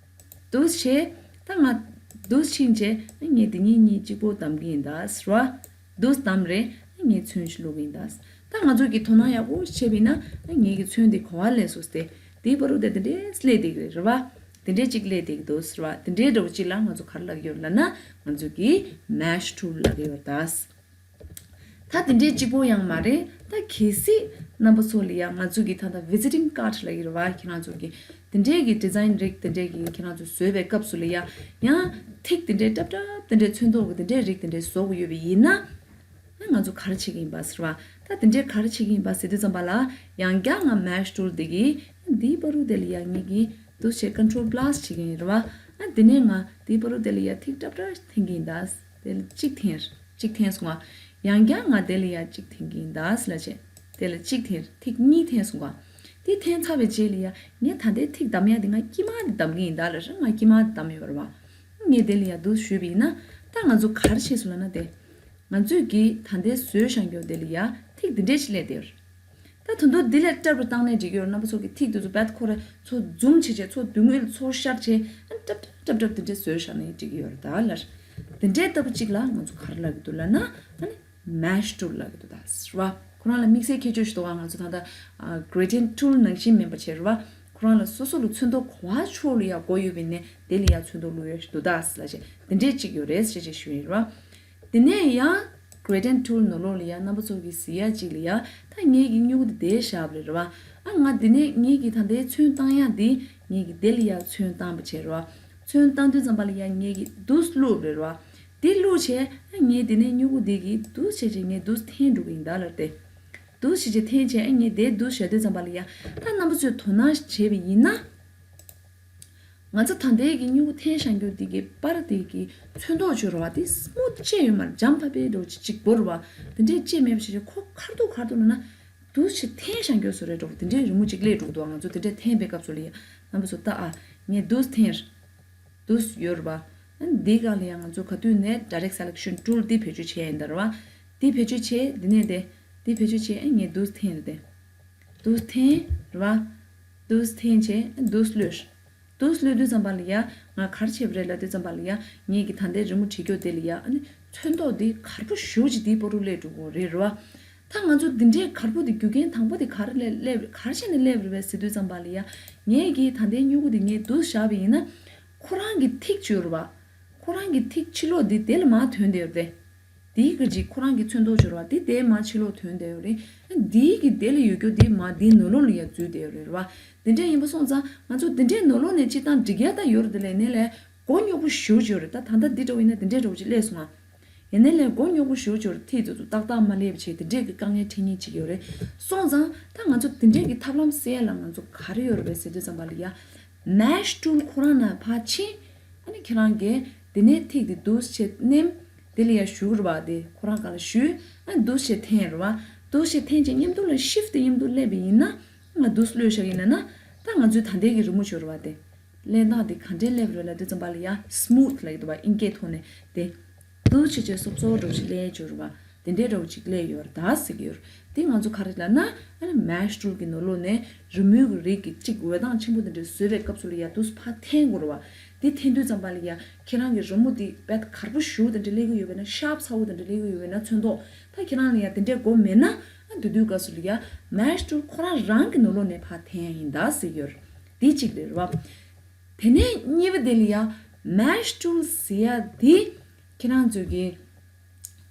འདུག་བྱས། ད་ང་འདུག་ཕྱིན་བྱས་ངས་འདི་གཉིས་གཉིས་གཅིག་པོ་བདམས་ཀྱི་ཡིན་ད་ཟེར་བ། འདུག་བདམས་རེད། ངས་ཚོན་ཞིག་བླུག་གི་ཡིན་ད། ད་ང་ཚོ་གི་དོ་སྣང་ཡག་པོ་བྱས་པ་ཡིན་ན་ངེད་ཀྱི་ཚོན་འདི་ག་པར་སླེབས་སོང་སྟེ། འདིའི་བར་དུ་དེ་འདི་འདྲས་སླེབས་བསྡད་ཀྱི་རེད་རེད་བ། དེ་འདྲས་གཅིག་སླེབས་བསྡད་ཀྱི་འདུག་ཟེར་བ། དེ་འདྲས་འདྲ་བོ་གཅིག་ལ་ང་ཚོ་ག་རེ་ལབ་ཀྱི་ཡོད་ལབ་ན། ང་ཚོ་གི་Mesh Tool ལབ་ཀྱི་ཡོད་ད། ད་དེ་འདྲའི་གཅིག་པོ་ཡང་མ་རེད། ད་གལ་སྲིད་རྣམ་པ་ཚོ་ལ་ཡང་ང་ཚོ་གི་ད་ལྟ་Visiting Card ལབ་ཀྱི་རེད་བ། ཁྱེད་རང་ཚོ་གི་དེ་འདྲའི་གི་Design རིགས་དེ་འདྲའི་གི་ཁྱེད་རང་ཚོ་བཟོས་པའི་སྐབས་སུ་ལ་ཡང་ཡང་ཐིག་དེ་འདྲའི་ཏྲབ་ཏྲབ་དེ་འདྲའི་ཚོན་མདོག་གི་དེ་འདྲའི་རིགས་དེ་འདྲའི་བཟོ་དགོས་ཡོད་པ་ཡིན་ན། ང་ཚོ་ག་རེ་བྱེད་ཀྱི་ཡིན་པ་ཟེར་བ། ད་དེ་འདྲའི་ག་རེ་བྱེད་ཀྱི་ཡིན་པ་ཟེར་དུས་ཙམ་པ་ལ་ཡང་བསྐྱར་ང་Mesh Tool དེ་གི་འདིའི་བར་དུ་དེ་ལ་ཡང་ངེད་ཀྱི་འདུག་བྱས་Control Plus བྱེད་ཀྱི་ཡིན་རེད་བ། ཨ་དེ་ནས་ང་འདིའི་བར་དུ་དེ་ལ་ཡང་ཐིག་ཏྲབ་ཏྲབ་འཐེན་གྱི་ཡིན་ད། དེ་ལ་གཅིག་འཐེན། གཅིག་འཐེན་སོང་ང་། ཡང་བསྐྱར་ང་དེ་ལ་ཡང་གཅིག་འཐེན་གྱི་ཡིན་ད་ཟེར་ལ་བྱས། དེ་ལ་གཅིག་འཐེན། ཐིག་གཉིས་འཐེན་སོང་ང་། དེ་འཐེན་ཚར་བའི་རྗེས་ལ་ཡང་ངས་ད་ལྟའི་ཐིག་བདམས་ཡ་དེ་ང་དཀྱིལ་མ་དེ་བདམས་ཀྱི་ཡིན་ད་ལབ་ར། ང་དཀྱིལ་མ་དེ་བདམས་ཡོད་རེད་བ། ངས་དེ་ལ་ཡང་འདུག་ཞུས་པ་ཡིན་ན། ད་ང་ཚོ་ག་རེ་བྱས་སོང་ལབ་ན་དེ། ང་ཚོས་ཀྱིས་ད་ལྟའི་བཟོས་བཞག་རྒྱུ་དེ་ལ་ཡང་ཐིག་འདི་འདྲས་ཞིག་སླེབས་བསྡད་ཡོད་རེད། ད་ད་དུང་འདི་ལས་ཏྲབ་རུ་བཏང་ནས་འགྲིག་གི་ཡོད་རེད། རྣམ་པ་ཚོ་གི་ཐིག་དེ་ཚོ་བད་ཁོ་རེ་ཚོ་zoom བྱས་བྱས་ཚོ་མདུན་ངོས་ལ་ཚོ་ཤར་བྱས་ཨ་ནི་ཏྲབ་ཏྲབ་ཏྲབ་ཏྲབ་དེ་འདྲས་བཟོས་བཞག་ནས་འགྲིག་གི་ཡོད་རེད་ད་ལར། དེ་འདྲས་ལྟ་བུ་གཅིག་ལ་ང་ཚོ་ག་རེ་ལབ་ཀྱི་འདུག་ལབ་ན། ཨ་ནི་Mesh Tool ལབ་ཀྱི་འདུག་ད་ཟེར་བ། ཁོ་རང་ལ་དམིགས་བསལ་ཁྱད་ཆོས་ཤིག་འདུག་ག་ང་ཚོ་ད་ལྟ་Gradient Tool ནང་བཞིན་མིན་པ་བྱས་རེད་བ། ཁོ་རང་ལ་སོ་སོ་ལ་ཚོན་མདོག་ག་བ་ཕྱོགས་ལ་ཡ་དགོས་ཡོད་པའི་ནས་དེ་ལ་ཡ་ཚོན་མདོག་བླུགས་ཡོད་འདུག་ད་ཟེར་ལ་བྱས་དེ་འདྲས་གཅིག་ཡོད་རེད་ཟེར་བྱས་ཞུ་ཡིན་རེད་བ། དེ་ནས་ཡང་gradient tool ནོར་ལོག་ལ་ཡ་རྣམ་པ་ཚོ་གི་གཟིགས་ཡ་གཅིག་ལ་ཡ་ད་ངེད་ཀྱི་སྨྱུ་གུ་དེ་དེ་བཞག་པ་རེད་རེད་བ། ཨ་ང་དེ་ནས་ངེད་ཀྱི་ད་ལྟའི་ཚོན་བཏང་ཡ་དེ་ངེད་ཀྱི་དེ་ལ་ཡ་ཚོན་བཏང་པ་བྱས་རེད་བ། ཚོན་བཏང་དུས་ཙམ་པ་ལ་ཡ་ངེད་ཀྱི་འདུག་བླུགས་པ་རེད་རེད་བ། དེ་བླུགས་བྱས་ཨ་ངེད་དེ་ནས་སྨྱུ་གུ་དེ་གི་འདུག་བྱས་བྱས་ངེད་འདུག་འཐེན་འགྲོ་གི་ཡིན་ད་ལར་ཏེ། འདུག་བྱས་བྱས་འཐེན་བྱས་ཨ་ངེད་དེ་འདུག་བྱས་དུས་ཙམ་པ་ལ་ཡ་ད་རྣམ་པ་ཚོས་དོ་སྣང་བྱས་པ་ཡིན་ན། ང་ཚོ་ད་ལྟའི་གི་སྨྱུ་གུ་འཐེན་བཞག་རྒྱུ་དེ་གི་པར་དེ་གི་ཚོན་མདོག་ཅིག་ཡོད་རེད་བ། དེ་སྨུ་ཏི་བཅད་ཡོད་མ་རེད། འཇམ་ཐབས་པའི་འདྲ་བོ་ཅིག་ཅིག་འབོར་བ་དེ་འདྲས་བཅད་མེད་པ་བྱས་བྱས་ཁོ་ཁ་རྡོ་ཁ་རྡོ་ལ་ན་འདུག་བྱས་འཐེན་བཞག་རྒྱུ་བཟོ་རེད་འགྲོ་དེ་འདྲས་རི་མོ་ཅིག་སླེབས་འགྲོ་གི་འདུག་ང་ཚོ་དེ་འདྲས་འཐེན་པའི་སྐབས་སུ་ལ་ཡ་རྣམ་པ་ཚོ་ལྟ་ཨ་ངས་འདུག་འཐེན་འདུག་ཡོད་རེད་བ། ཨ་འདི་ག་ལ་ཡ་ང་ཚོ་ག་དུས་ནས་direct selection tool འདི་བེད་སྤྱོད་བྱས་ཡིན་ད་རེད་བ། འདི་བེད་སྤྱོད་བྱས་འདི་ནས་དེ་འདི་བེད་སྤྱོད་བྱས་ཨ་ངས་འདུག་འཐེན་རེད་དེ། འདུག་འཐེན་རེད་བ། འདུག་འཐེན་བྱས་འདུག་གློད། འདུག་གློད་དུས་ཙམ་པ་ལ་ཡ་ང་ག་རེ་བྱས་པ་རེད་ལབ་དུས་ཙམ་པ་ལ་ཡ་ངེད་ཀྱི་ད་ལྟའི་རི་མོ་བྲིས་རྒྱུ་དེ་ལ་ཡ་ཨ་ནི་ཚོན་མདོག་འདི་གར་པོ་ཞེ་པོ་ཅིག་འདིའི་བར་དུ་སླེབས་འགྲོ་གི་རེད་རེད་བ། ད་ང་ཚོ་འདི་འདྲའི་གར་པོ་འདི་རྒྱུ་རྐྱེན་དང་པོ་འདི་ག་རེ་ལས་སླེབས་ག་རེ་བྱས་ནས་སླེབས་རེད་པས་ཟེར་དུས་ཙམ་པ་ལ་ཡ་ངེད་ཀྱི་ད་ལྟའི་སྨྱུ་གུ་འདི་ངས་འདུག་བཞག་པ་ཡིན་ན་ཁོ་རང་གི་ཐིག་ཅིག་ཡོད་རེད་བ། ཁོ་རང་གི་ཐིག་ཕྱི་ལོགས་འདི་དེ་ལ་མར་ཐོན་བསྡད་ཡོད་རེད་དེ། དེའི་གི་རྗེས་ཁོ་རང་གི་ཚོན་མདོག་འབྱོར་བ་དེ་དེའི་མར་ཕྱི་ལོགས་ཐོན་བསྡད་ཡོད་རེད། ཨ་འདིའི་གི་དེ་ལ་ཡོད་རྒྱུ་དེ་མར་འདིའི་ནང་ལོགས་ལ་ཡ་འཛུལ་བསྡད་ཡོད་རེད་རེད་བ། དེ་འདྲ་ཡིན་པ་སོང་ཙང་ང་ཚོ་དེ་འདྲའི་ནང་ལོགས་ནས་སྤྱིར་བཏང་འགྲིག་ཡ་ད་ཡོད་རེད་དེ་ལས་ནས་ལས་མགོ་རྙོག་པོ་ཞེ་པོ་ཅིག་ཡོད་རེད། ད་ད་ལྟ་འདི་འདྲ་བོ་ཡིན་ན་དེ་འདྲའི་འདྲ་བོ་ཅིག་སླེབས་སོང་ང་། ཡིན་ནའི་ལས་མགོ་རྙོག་པོ་ཞེ་པོ་ཅིག་ཡོད་རེད། ཐིག་ཙམ་ཙམ་ཏག་ཏག་མ་སླེབས་བྱས་དེ་འདྲའི་གི་དཀའ་ངལ་འཕྲད་མཁན་ཅིག་ཡོད་རེད། སོང་ཙང་ད་ང་ཚོ་དེ་འདྲའི་གི་ཐབས་ལམ་སེལ་ཡ་ལ་ང་ཚོ་ག་རེ་ཡོད་རེད་པས་ཟེར་དུས་ཙམ་པ་ལ་ཡ། Mesh tool ཁོ་རང་ནང་ཕར་ཕྱིན། ཨ་ནི་ཁྱེད་རང་གིས་དེ་ནས་ཐིག་དེ་འདུག་སེ་བྱས་མནན། དེ་ལ་ཡ་གཞུ་རེད་བ། དེ་ཁོ་རང་སྒང་ལ་གཞུས། ཨ་ནི་འདུག་སེ་བྱས་འཐེན་རེད་བ། འདུག་སེ་བྱས་འཐེན་བྱས་མཉམ་དུ་ལ་shift དེ་མཉམ་དུ་སླེབས་པ་ཡིན་ན། ང་འདུག་སེ་གློད་བཞག་ཡིན་ན་ན། ད་ང་ཚོའི་ད་ལྟའི་གི་རི་མོ་ཅིག་ཡོད་རེད་བ། དེ་ཀླད་སྟངས་དེ་ག་འདྲས་སླེབས་རེད་ལབ་དུས་ཙམ་པ་ལ་ཡ་smooth ལབ་ཀྱི་འདུག་བ། ཨིན་སྐད་ཐོག་ནས་དེ། འདུག་སེ་བྱས་བྱས་སོབ་སོབ་འདྲ་བོ་ཞིག་སླེབས་ཡོད་རེད་བ། དེ་འདྲའི་འདྲ་བོ་ཅིག་སླེབས་ཡོད་རེད་ད་ཟེར་གྱི་ཡོད་རེད། དེ་ང་ཚོ་ག་རེ་ལབ་ན། ཨ་ནི་Mesh tool གི་ནང་ལོགས་ནས་རི་མོའི་གི་རིགས་ཀྱི་གཅིག་འོད་མདངས་ཆེན་པོ་དེ་འདྲ་བཟོས་པའི་སྐབས་སུ་ལ་ཡ་འདུག་སེ་ཕར་འཐེན་དགོས་རེད་བ། དེ་འཐེན་དུས་ཙམ་པ་ལ་ཡ་ཁྱེད་རང་གི་རི་མོ་དེ་དཔེ་གར་པོ་ཞེ་པོ་དེ་འདྲ་སླེབས་ཀྱི་ཡོད་པས་ན། ཤརབ་ཚ་པོ་དེ་འདྲ་སླེབས་ཀྱི་ཡོད་པས་ན། ཚོན་མདོག་ད་ཁྱེད་རང་ལ་ཡ་དེ་འདྲའི་དགོས་མེད་ན། ཨ་དེ་དུས་སྐབས་སུ་ལ་ཡ་Mesh tool ཁོ་རང་རང་གི་ནང་ལོགས་ནས་ཕར་འཐེན་ཡ་ཡིན་ད་ཟེར་གྱི་ཡོད་རེད། དེ་གཅིག་རེད་བ། དེ་ནས་གཉིས་པ་དེ་ལ་ཡ་Mesh tool ཟེར་ཡ་དེ་ཁྱེད་རང་ཚོས་ཀྱི་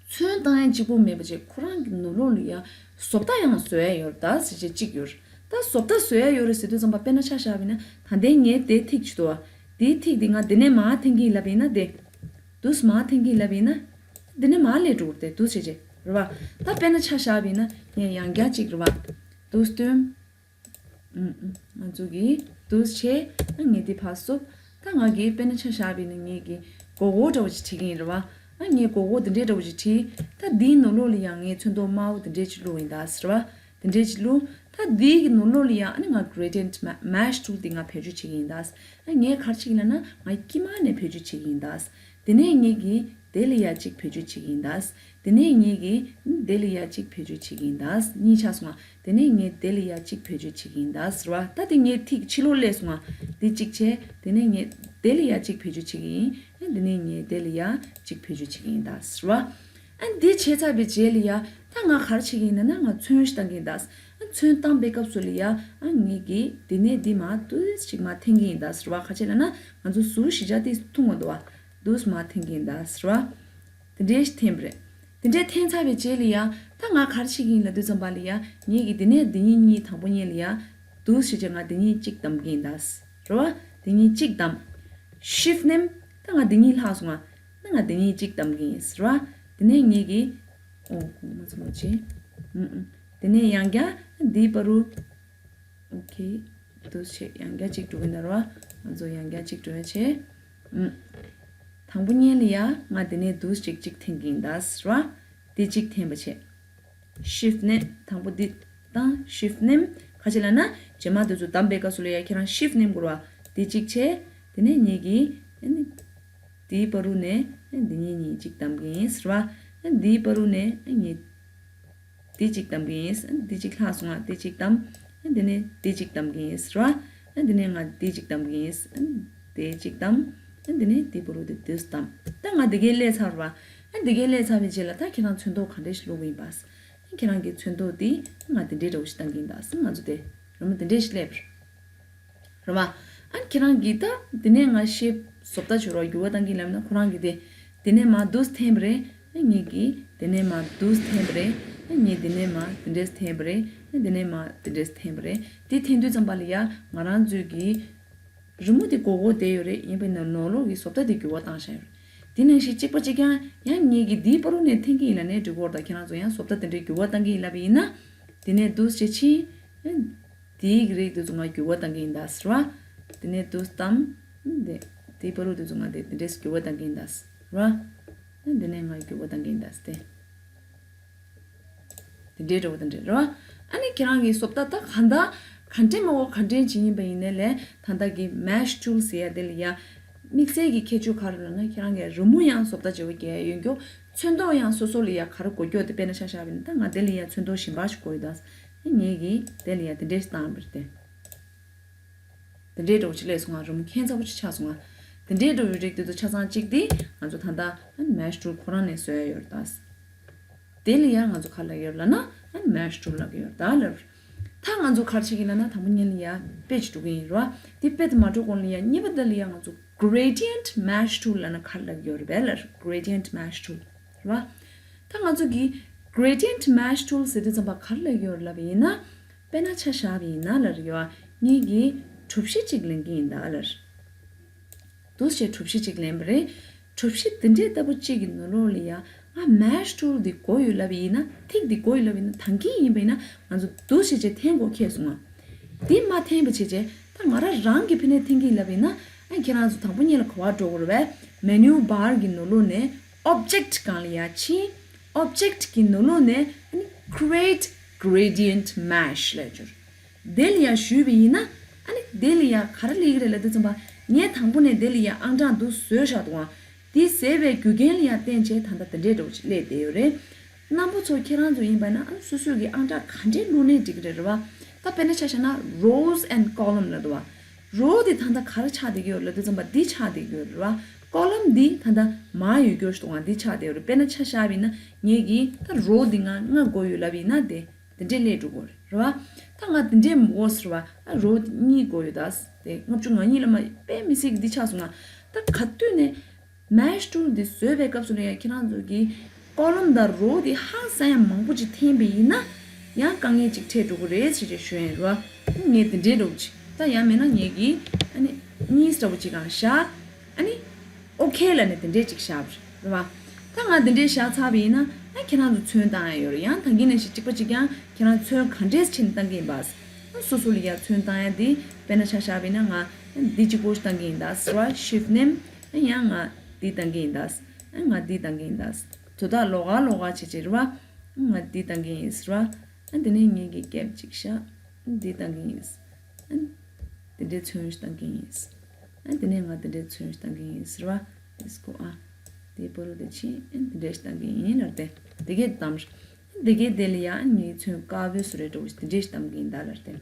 ཚོན་བཏང་ཡ་གཅིག་པོ་མེད་པ་བྱས་ཁོ་རང་གི་ནང་ལོགས་ལ་ཡ་བཟོ་ལྟ་ཡང་བཟོ་ཡ་ཡོད་རེད་ད་ཟེར་བྱས་གཅིག་ཡོད་རེད། ད་བཟོ་ལྟ་བཟོ་ཡ་ཡོད་རེད་ཟེར་དུས་ཙམ་པ་དཔེར་ན་ཆ་བཞག་པ་ཡིན་ན། ད་ལྟའི་ངའི་དེ་ཐིག་ཅིག་འདུག་བ། དེའི་ཐིག་དེ་ང་འདི་ནས་མར་འཐེན་གྱི་ཡིན་ལབ་པ་ཡིན་ན། དེ་འདུག་སེ་མར་འཐེན་གྱི་ཡིན་ལབ་པ་ཡིན་ན། འདི་ནས་མར་སླེབས་འགྲོ་གི་རེད་དེ་འདུག་སེ་བྱས་རེད་བ། ད་དཔེར་ན་ཆ་བཞག་པ་ཡིན་ན་ངས་ཡང་བསྐྱར་གཅིག་རེད་བ། འདུག་སེ་སྟོན། ཨུམ་ཨུམ། ང་ཚོ་གིས་འདུག་སེ་བྱས། ཨ་ངས་འདི་ཕར་བསུབ། ད་ང་གིས་དཔེར་ན་ཆ་བཞག་པ་ཡིན་ན་ངེད་ཀྱིས་སྒོར་སྒོར་འདྲ་བོ་ཅིག་བྲིས་ཀྱི་ཡིན་རེད་བ། ཨ་ངས་སྒོར་སྒོར་འདི་འདྲའི་འདྲ་བོ་ཅིག་བྲིས། ད་འདིའི་ནང་ལོགས་ལ་ཡང་ངས་ཚོན་མདོག་དམར་པོ་འདི་འདྲའི་ཅིག་བླུགས་ཡིན་ད་ཟེར་བ། འདི་འདྲའི་ཅིག་བླུགས། ད་འདིའི་གི་ནང་ལོགས་ལ་ཡང་ཨ་ནི་ང་gradient ma- mesh tool འདི་ང་བེད་སྤྱོད་བྱེད་ཀྱི་ཡིན་ད། ཨ་ངས་ག་རེ་བྱེད་ཀྱི་ཡིན་ལབ་ན། ང་དཀྱིལ་མ་ནས་བེད་སྤྱོད་བྱེད་ཀྱི་ཡིན་ད། དེ་ནས་ངེད་ཀྱིས་དེ་ལ་ཡ་གཅིག་བེད་སྤྱོད་བྱེད་ཀྱི་ཡིན་ད། དེ་ནས་ངེད་ཀྱིས་དེ་ལ་ཡ་གཅིག་བེད་སྤྱོད་བྱེད་ཀྱི་ཡིན་ད། གཉིས་ཆགས་སོང་ང་། དེ་ནས་ངས་དེ་ལ་ཡ་གཅིག་བེད་སྤྱོད་བྱེད་ཀྱི་ཡིན་ད་ཟེར་བ། ད་དེ་ངའི་ཐིག་ཕྱི་ལོགས་སླེབས་སོང་ང་། དེ་གཅིག་བྱས། དེ་ནས་ངས་དེ་ལ་ཡ་གཅིག་བེད་སྤྱོད་བྱེད་ཀྱི་ཡིན། དེ་ནས་ངས་དེ་ལ་ཡ་གཅིག་བེད་སྤྱོད་བྱེད་ཀྱི་ཡིན་ད་ཟེར་བ། ཨ་འདི་བྱས་ཚར་བའི་རྗེས་ལ་ཡ་ད་ང་ག་རེ་བྱེད་ཀྱི་ཡིན་ལབ་ན། ང་ཚོན་ཞིག་བཏང་གི་ཡིན་ད། ཨ་ཚོན་བཏང་པའི་སྐབས་སུ་ལ་ཡ་ཨ་ངེད་ཀྱིས་དེ་ནས་འདི་མར་འདུག་སེ་ཅིག་མར་འཐེན་གྱི་ཡིན་ད་ཟེར་བ། ག་རེ་བྱས་ལབ་ན་ང་ཚོ་གཟུགས་གཞི་བྱ་དེ་ཐུང་བ་འདུག་བ། འདུག་སེ་མར་འཐེན་གྱི་ཡིན་ད་ཟེར་བ། དེ་འདྲའི་ཞིག་འཐེན་པ་རེད། དེ་འདྲའི་འཐེན་ཚར་བའི་རྗེས་ལ་ཡ་ད་ང་ག་རེ་བྱེད་ཀྱི་ཡིན་ལབ་དུས་ཙམ་པ་ལ་ཡ་ངེད་ཀྱིས་འདི་ནས་འདི་གཉིས་གཉིས་དང་པོ་གཉིས་ལ་ཡ་འདུག་སེ་བྱས་ང་འདི་གཉིས་གཅིག་བདམ་གྱི་ཡིན་ད་ཟེར་བ། འདི་གཉིས་གཅིག་བདམས། shift མནན། ད་ང་འདི་གཉིས་ལྷག་སོང་ང་། ད་ང་འདི་གཉིས་གཅིག་བདམ་གྱི་ཡིན་ཟེར་བ། དེ་ནས་ངེད་ཀྱིས། ཨོ་ཁོང་མ་ཚོ་ལོ་ཆེ། ཨུམ་ཨུམ། དེ་ནས་ཡང་བསྐྱར་འདིའི་བར་དུ། ཨོ་ཁེ། འདུག་སེ་བྱས་ཡང་བསྐྱར་གཅིག་འགྲོ་གི་ཡིན་ད་རེད་བ། ང་ཚོ་ཡང་བསྐྱར་གཅིག་འགྲོ་ཡ་བྱས། ཨུམ། དང་པོ་གཉིས་ལ་ཡ་ང་དེ་ནས་འདུག་སེ་གཅིག་གཅིག་འཐེན་གྱི་ཡིན་ད་ཟེར་བ། དེ་གཅིག་འཐེན་པ་བྱས། shift མནན། དང་པོ་འདི་དང་shift མནན། ག་རེ་བྱེད་ལབ་ན་རྗེས་མ་དེ་ཚོ་བདམས་པའི་སྐབས་སུ་ལ་ཡ་ཁྱེད་རང་shift མནན་དགོས་རེད་བ། དེ་གཅིག་བྱས། དེ་ནས་ངེད་ཀྱིས་ཨ་ནི་དེའི་བར་དུ་ནས་ཨ་འདི་གཉིས་གཉིས་གཅིག་བདམ་གྱི་ཡིན་ཟེར་བ། ཨ་འདིའི་བར་དུ་ནས་ཨ་ངེད་དེ་གཅིག་བདམ་གྱི་ཡིན། ཨ་འདི་གཅིག་ལྷག་སོང་ང་། དེ་གཅིག་བདམས། ཨ་འདི་ནས་དེ་གཅིག་བདམ་གྱི་ཡིན་ཟེར་བ། ཨ་འདི་ནས་ང་དེ་གཅིག་བདམ་གྱི་ཡིན། ཨ་དེ་གཅིག་བདམས། ཨ་འདི་ནས་དེའི་བར་དུ་དེ་དེ་བདམས། ད་ང་དེ་གའི་སླེབས་ཚར་བ། ཨ་དེ་གའི་སླེབས་ཚར་བའི་རྗེས་ལ་ད་ཁྱེད་རང་ཚོན་མདོག་ག་འདྲས་ཞིག་བླུགས་པ་ཡིན་པ། ཨ་ཁྱེད་རང་གི་ཚོན་མདོག་དེ་ང་དེ་འདྲའི་འདྲ་བོ་ཞིག་བཏང་གི་ཡིན་ད་ཟེར། ང་ཚོ་དེ་རི་མོ་དེ་འདྲས་ཞིག་སླེབས་པ་རེད། རེད་བ། ཨ་ཁྱེད་རང་གིས་ད་དེ་ནས་ང་ཤེས་བཟོ་ལྟ་བྱོས་རོགས། འགྱུར་བ་གཏང་གི་ལབ་ན་ཁོ་རང་གིས་དེ་དེ་ནས་མ་འདུག་འཐེན་པ་རེད། ཨ་ངེད་ཀྱིས་དེ་ནས་མ་འདུག་འཐེན་པ་རེད། ཨ་ངས་དེ་ནས་མ་དེ་འདྲས་འཐེན་པ་རེད། ཨ་དེ་ནས་མ་དེ་འདྲས་འཐེན་པ་རེད། དེ་འཐེན་དུས་ཙམ་པ་ལ་ཡ་ང་རང་ཚོས་ཀྱིས་རི་མོ་དེ་གོ་གོ་བསྡད་ཡོད་རེད། ཡིན་པས་ན་ནོར་ལོག་གི་བཟོ་ལྟ་དེ་འགྱུར་བ་བཏང་བཞག་ཡོད་རེད། དེ་ནང་བཞིན་གཅིག་པ་གཅིག་རྐྱང་ཡང་ངེད་ཀྱིས་འདིའི་བར་དུ་ནས་འཐེན་གྱི་ཡིན་ལབ་ནས་འགྲིག་གི་རེད། ད་ཁྱེད་རང་ཚོ་ཡང་བཟོ་ལྟ་དེ་འདྲའི་འགྱུར་བ་བཏང་གི་ཡིན་ལབ་པ་ཡིན་ན། དེ་ནས་འདུག་སེ་ཕྱིན། དེའི་རིགས་དེ་ཚོ་ང་འགྱུར་བ་བཏང་གི་ཡིན་ད་ཟེར་བ། དེ་ནས་འདུག་སྟམ། དེ་དེའི་བར་དུ་དེ་ཚོ་ང་དེ་དེ་འདྲས་འགྱུར་བ་བཏང་གི་ཡིན་ད་ཟེར་བ། དེ་ནས་ང་འགྱུར་བ་བཏང་གི་ཡིན་ད་ཟེར་ཏེ། དེ་འདྲའི་འདྲ་བོ་དེ་འདྲ་རེད་བ། ཨ་ནི་ཁྱེད་རང་གི་བཟོ་ལྟ་ད་ག་འདྲ་ག་འདྲས་མ་གོ་ག་འདྲས་ཅིག་ཡིན་པ་ཡིན་ནའི་ལས་ད་ལྟ་གི་Mesh Tool ཟེར་ཡ་དེ་ལ་ཡ། དམིགས་བསལ་གྱི་ཁྱད་ཆོས་ག་རེ་ལབ་ན་ཁྱེད་རང་གི་རི་མོ་ཡང་བཟོ་ལྟ་བྱེད་པ་རྒྱག་ཡ་ཡོད་རྒྱུ། ཚོན་མདོག་ཡང་སོ་སོ་ལ་ཡ་ག་རེ་དགོས་རྒྱུ་དེ་དཔེར་ན་ཆ་བཞག་པ་ཡིན་ན་ད་ང་དེ་ལ་ཡ་ཚོན་མདོག་གཞན་པ་ཞིག་དགོས་ཡོད་ད། ཨ་ངེད་ཀྱིས་དེ་ལ་ཡ་དེ་འདྲས་ཤིག་བཏང་བ་རེད་དེ། དེ་འདྲའི་འདྲ་བོ་ཅིག་སླེབས་སོང་ང་། རི་མོ་ཁྱད་མཚར་པོ་ཅིག་ཆགས་སོང་ང་། དེ་འདྲའི་འདྲ་བོའི་རིགས་དེ་ཚོ་ཆ་ཚང་གཅིག་དེ་ང་ཚོ་ད་ལྟ་Mesh Tool ཁོ་རང་ནས་བཟོས་ཡོད་རེད་ད། དེ་ལ་ཡང་ང་ཚོ་ག་རེ་ལབ་ཡོད་ལབ་ན་Mesh Tool ལབ་ཀྱི་ཡོད་རེད་ད་ལབ། ད་ང་ཚོ་ག་རེ་བྱེད་ཀྱི་ལབ་ན་དང་པོ་ཉིད་ལ་ཡ་དཔེ་ཅིག་འགྲོ་གི་ཡིན་རེད་བ། དེ་དཔེ་དེ་མ་འགྲོ་གོང་ལ་ཡ་གཉིས་པ་དེ་ལ་ཡ་ང་ཚོ་Gradient Mesh Tool ལབ་ན་ག་རེ་ལབ་ཀྱི་ཡོད་རེད་བས་ལབ། Gradient Mesh Tool རེད་བ། ད་ང་ཚོ་གི་Gradient Mesh Tool ཟེར་དུས་ཙམ་པ་ག་རེ་ལབ་ཀྱི་ཡོད་རེད་ལབ་པ་ཡིན་ན། དཔེར་ན་ཆ་བཞག་པ་ཡིན་ན་ལབ་ཡོད། ངེད་ཀྱིས་གྲུ་བཞི་ཅིག་ལེན་གྱི་ཡིན་ད་ལབ། འདུག་སེ་གྲུ་བཞི་ཅིག་ལེན་པ་རེད། གྲུ་བཞི་འདི་འདྲའི་ལྟ་བུ་གཅིག་གི་ནང་ལོགས་ལ་ཡ་ང་Mesh Tool འདི་དགོས་ཡོད་ལབ་པ་ཡིན་ན། ཐིག་འདི་དགོས་ཡོད་ལབ་ཡིན་ན། ད་གིན་ཡིན་པ་ཡིན་ན་ང་ཚོ་འདུག་སེ་བྱས་འཐེན་དགོས་ཁེལ་སོང་ང་། འདི་མ་འཐེན་པ་བྱས་བྱས་ད་ང་རང་རང་གི་ཕི་ནས་འཐེན་གྱི་ལབ་པ་ཡིན་ན། ཨ་ཁྱེད་རང་ཚོ་དང་པོ་ཉིད་ལ་ག་པར་འགྲོ་དགོས་རེད་པས། Menu Bar གི་ནང་ལོགས་ནས་Object སྒང་ལ་ཡ་ཕྱིན། Object གི་ནང་ལོགས་ནས་ཨ་ནི་Create Gradient Mesh ལབ་ཅིག་དེ་ལ་ཡ་ཞུས་པ་ཡིན་ན། ཨ་ནི་དེ་ལ་ཡ་ག་རེ་སླེབས་ཀྱི་རེད་ལབ་དུས་ཙམ་པ། ངས་དང་པོ་ནས་དེ་ལ་ཡ་ཨང་གྲངས་འདུག་བཟོས་བཞག་འདུག་ཨང་། དེ་བཟོས་པའི་རྒྱུ་རྐྱེན་ལ་ཡ་བརྟེན་བྱས་ད་ལྟ་དེ་འདྲའི་འདྲ་བོ་ཅིག་སླེབས་བསྡད་ཡོད་རེད། རྣམ་པ་ཚོ་ཁྱེད་རང་ཚོ་ཡིན་པ་ན་ཨ་ནི་སོ་སོ་གི་ཨང་གྲངས་ག་འདྲས་བླུགས་ནའི་འགྲིག་གི་རེད་རེད་བ། ད་དཔེར་ན་ཆ་བཞག་ན་Rows and Column ལབ་འདུག་བ། Row དེ་ད་ལྟ་ག་རེ་ཆགས་བསྡད་ཀྱི་ཡོད་ལབ་དུས་ཙམ་པ་འདི་ཆགས་བསྡད་ཀྱི་ཡོད་རེད་བ། Column འདི་ད་ལྟ་མར་ཡོད་རྒྱུ་ཞིག་འདུག་ཨང་། འདི་ཆགས་བསྡད་ཡོད་རེད། དཔེར་ན་ཆ་བཞག་པ་ཡིན་ན་ངེད་ཀྱིས་ད་Row འདི་ང་ལྔ་དགོས་ཡོད་ལབ་པ་ཡིན་ན་དེ། དེ་འདྲས་སླེབས་འགྲོ་གི་རེད་བ། ད་ང་དེ་འདྲས་མི་དགོས་ཟེར་བ། ཨ་Row ད་གཉིས་དགོས་ཡོད་ད། དེ་ལྔ་བཅུ་ང་གཉིས་ལ་མ་དཔེ་མི་སྲིད་ཀྱི་འདི་ཆགས་སོང་ང་། ད་ག་དུས་ནས་Mesh Tool འདི་བཟོས་པའི་སྐབས་སུ་ལ་ཡ་ཁྱེད་རང་ཚོ་གིས་Column དང་Row དེ་ཧང་སང་ཡ་མང་པོ་ཅིག་འཐེན་པ་ཡིན་ན་ཡང་དཀའ་ངལ་ཅིག་འཕྲད་འགྲོ་གི་རེད་ཟེར་བྱས་ཞུ་ཡ་ཡིན་རེད་བ། ངས་དེ་འདྲས་འདྲ་བོ་ཅིག་ད་ཡང་མིན་ན་ངེད་ཀྱིས་ཨ་ནི་གཉིས་འདྲ་བོ་ཅིག་གང་བཞག་ཨ་ནི་ཨོ་ཁེ་ལབ་ནས་དེ་འདྲས་ཅིག་བཞག་པ་རེད་བ། ད་ང་དེ་འདྲས་བཞག་ཚར་བ་ཡིན་ན་ཨ་ཁྱེད་རང་ཚོ་ཚོན་བཏང་ཡ་ཡོད་རེད། ཡང་ད་གིན་ནང་བཞིན་གཅིག་པ་གཅིག་རྐྱང་ཁྱེད་རང་ཚོན་ག་འདྲས་ཕྱིན་བཏང་གི་ཡིན་པ། ཨ་སོ་སོ་ལ་ཡ་ཚོན་བཏང་ཡ་དེ་དཔེར་ན་ཆ་བཞག་པ་ཡིན་ན་ང་འདི་གཅིག་པོ་ཞིག་བཏང་གི་ཡིན་ད་ཟེར་བ། Shift ནེམ། ཨ་ཡང་ང་འདི་བཏང་གི་ཡིན་ད། ཨ་ང་འདི་བཏང་གི་ཡིན་ད། དོ་ད་ལོགས་ཀ་ལོགས་ཀ་བྱེད་བྱེད་རེད་བ། ང་འདི་བཏང་གི་ཡིན་ཟེར་བ། ཨ་དེ་ནས་ངེད་ཀྱིས་ཀེབ་ཅིག་བཞག་འདི་བཏང་གི་ཡིན། ཨ་དེ་འདྲའི་ཚོན་ཞིག་བཏང་གི་ཡིན། ཨ་དེ་ནས་ང་དེ་འདྲའི་ཚོན་ཞིག་བཏང་གི་ཡིན་ཟེར་བ། དེ་སྐོ་ཨ། དེ་པོ་རུ་དེ་ཕྱིན། ཨ་དེ་འདྲའི་ཞིག་བཏང་གི་ཡིན་ལབ་སྟེ། དེ་གས་བཏང་། དེ་གས་དེ་ལ་ཡང་ངའི་ཚོན་དཀར་པོའི་བཟོ་རེ་འགྲོ་དེ་འདྲའི་ཞིག་བཏང་གི་ཡིན་ད་ལབ་སྟེ།